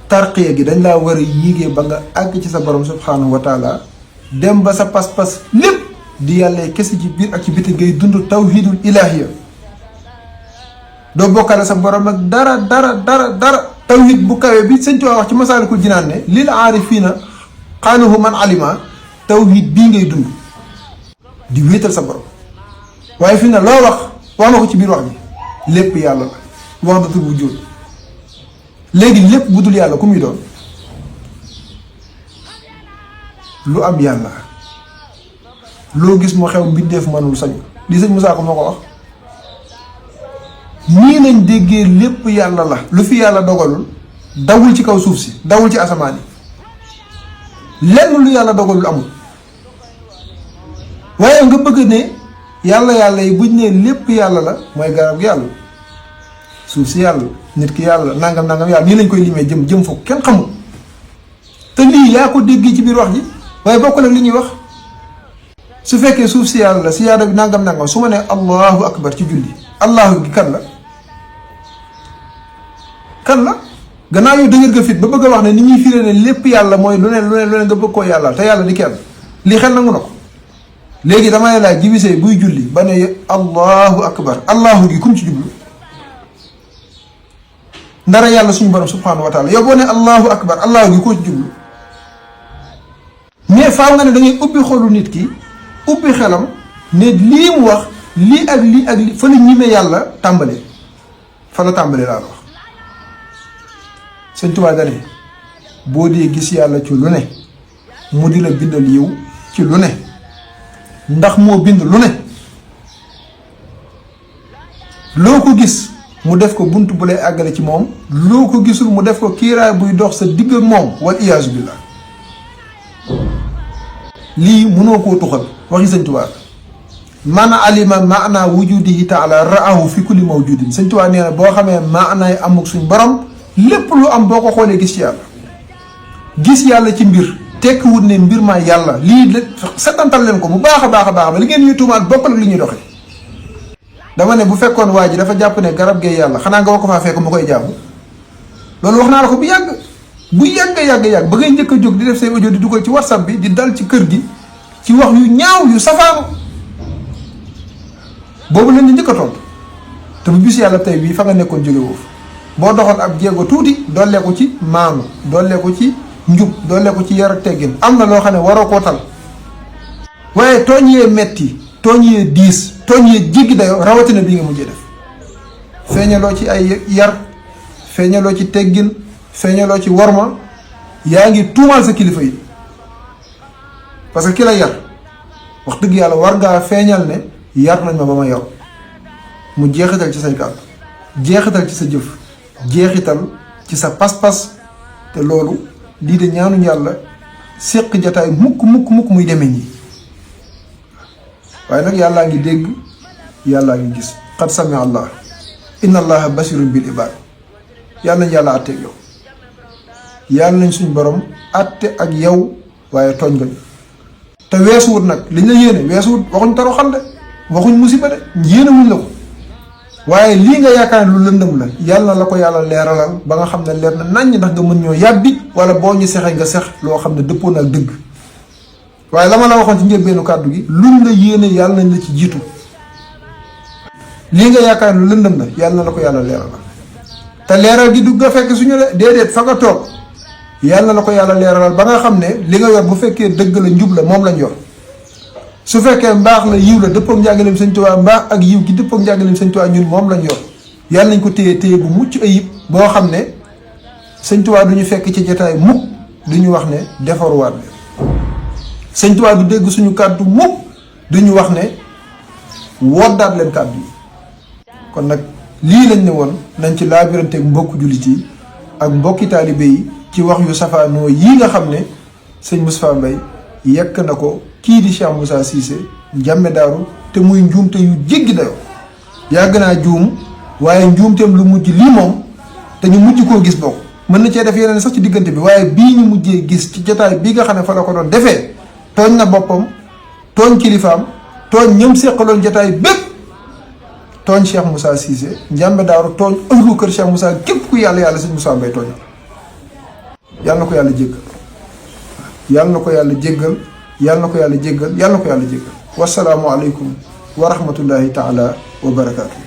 tarqiya gi dañ laa war a yéegee ba nga àgg ci sa borom subhanahu wa taala dem ba sa pas-pas lépp di yàlla kese ci biir ak ci biti ngay dund tawhidul ilahiya doo bokkale sa borom ak dara tawhid bu kawe bi Sëñ Tuubaa wax ci Masaalikul Jinaan ne lil aarifiina xaaluhu man alima tawhid bii ngay dund di wéetal sa borom waaye fi na loo wax na ko ci biir wax bi lépp yàlla la wax datul wujud léegi lépp bu dul yàlla ku muy doon lu am yàlla loo gis mu xew mbindeef mënul sañ li Sëñ Musaa Ko moo ko wax nii nañ déggee lépp yàlla la lu fi yàlla dogalul dawul ci kaw suuf si dawul ci asamaan yi lenn lu yàlla dogalul amul waaye nga bëgg ne yàlla yi buñ ne lépp yàlla la mooy garab gi yàlla suuf si yàlla nit ki yàlla nangam yàlla nii lañ koy limee jëm foofu kenn xamul te lii yaa ko déggee ci biir wax ji waaye bokk la li ñuy wax su fekkee suuf si yàlla la si yaada bi nangam su ma nee allahu akbar ci julli allahu gi kan la gannaaw yow dëgër nga fit ba bëgg a wax ne ni ñuy firee ne lépp yàlla mooy lu ne nga bëgg koo yàlla te yàlla di kenn lii xel nangu na ko léegi damay laaj jiwisee buy julli ba ne allahu akbar allahu gi kum ci jublu ndara yàlla suñu borom subhanahu wa taala yow boo ne allahu akbar allahu gi koo ci jublu mais faaw nga ne da ngay ubbi xolu nit ki ubbi xelam ne lii mu wax lii ak lii fa la ñime yàlla tàmbalee fa la tàmbalee laa la wax Sëñ Tuubaa dane boo dee gis yàlla ci lu ne mu di la bindal yiw ci lu ne ndax moo bind lu ne loo ko gis mu def ko bunt bu lay àggale ci moom loo ko gisul mu def ko kiiraay buy dox sa digg ak moom wal iyaazu billah lii mënoo koo tuxal waxi Sëñ Tuubaa man alima maana wujudihi taala raahu fi kulli mawjudin Sëñ Tuubaa nee na boo xamee maanaay amuk suñ borom lépp lu am boo ko xoolee gis yàlla ci mbir tekkiwut ne mbir maa yàlla lii setantal leen ko bu baax a ba li ngeen ñuy tuumaal bokkul ak li ñuy doxee dama ne bu fekkoon waa ji dafa jàpp ne garab gee yàlla xanaa nga wax ko faa fekk mu koy jaamu loolu wax naa la ko bu yàgg ba ngay njëkk a jóg di def say audio di dugal ci WhatsApp bi di dal ci kër gi ci wax yu ñaaw yu safaanu boobu lañ njëkk a tontu te bu bis yàlla tey bii fa nga nekkoon jóge woofu boo doxoon ab jéego tuuti dollee ko ci maanu dollee ko ci njub dollee ko ci yar ak teggin am na loo xam ne waroo koo tal waaye tooñ yee metti tooñ yee diis tooñ yee jéggi dayoo rawatina bi nga mujjee def feeñaloo ci ay yar feeñaloo ci teggin feeñaloo ci worma yaa ngi tuumaal sa kilifa yi parce que ki la yar wax dëgg yàlla war ngaa feeñal ne yar nañ ma ba ma yor mu jeexital ci say kàddu jeexital ci sa jëf jeexital ci sa pas-pas te loolu lii de ñaanuñ yàlla séq jataay mukk muy demee nii waaye nag yàllaa ngi dégg yàllaa ngi gis qad sami allah inna allaha basirun bil ibad yàlla nañ yàlla àtteeg yow yàlla nañ suñ borom àtte ak yow waaye tooñ nga te weesuwut nag liñ la yéene weesuwut waxuñ toroxal de waxuñ musiba de yéene wuñ la ko waaye lii nga yaakaar lu lëndëm la yàlla na la ko yàlla leeralal ba nga xam ne leer na naññ ndax nga mën ñoo yàbbi wala boo ñu sexee nga sex loo xam ne dëppoo na ak dëgg waaye la ma la waxoon ci njëlbeenu kàddu gi luñ la yéene yàlla nañ la ci jiitu lii nga yaakaar lu lëndëm la yàlla na la ko yàlla leeralal te leeral gi du nga fekk suñu la déedéet fa nga toog yàlla na la ko yàlla leeralal ba nga xam ne li nga yor bu fekkee dëgg la njub la moom lañ yor su fekkee mbaax la yiw la dëppook njàngaleem Sëñ Tuubaa mbaax ak yiw gi dëppook njàngaleem Sëñ Tuubaa ñun moom lañ yor yàlla nañ ko téye bu mucc ayib boo xam ne Sëñ Tuubaa du ñu fekk ci jotaay mukk du ñu wax ne defaruwaat bi Sëñ Tuubaa du dégg suñu kàddu mukk du ñu wax ne woddaat leen kàddu yi. kon nag lii lañ ne woon nañ ci laabiranteeg mbokku jullit yi ak mbokki taalibe yi ci wax yu safaanoo yii nga xam ne sëñ Moustapha Mbaye yekk na ko kii di Cheikh Moussa Cissé Ndiamé Darou te muy njuumte yu jéggi dayoo. yàgg naa juum waaye njuumteem lu mujj lii moom te ñu mujj koo gis bokk mën na cee def yeneen sax ci diggante bi waaye bii ñu mujjee gis ci jotaay bii nga xam ne fa la ko doon defee tooñ na boppam tooñ kilifaam tooñ ñëm seqaloon jotaay bépp tooñ Cheikh Moussa Cissé Ndiamé Darou tooñ ëllu kër Cheikh Moussa képp ku yàlla sëñ Moussa Mbaye tooñ yàlla na ko yàlla jéggal yàlla na ko yàlla jéggal yàlla na ko yàlla jéggal yàlla na ko yàlla jéggal wasalaamu aleykum wa rahmatullahi taala wa barakaatu.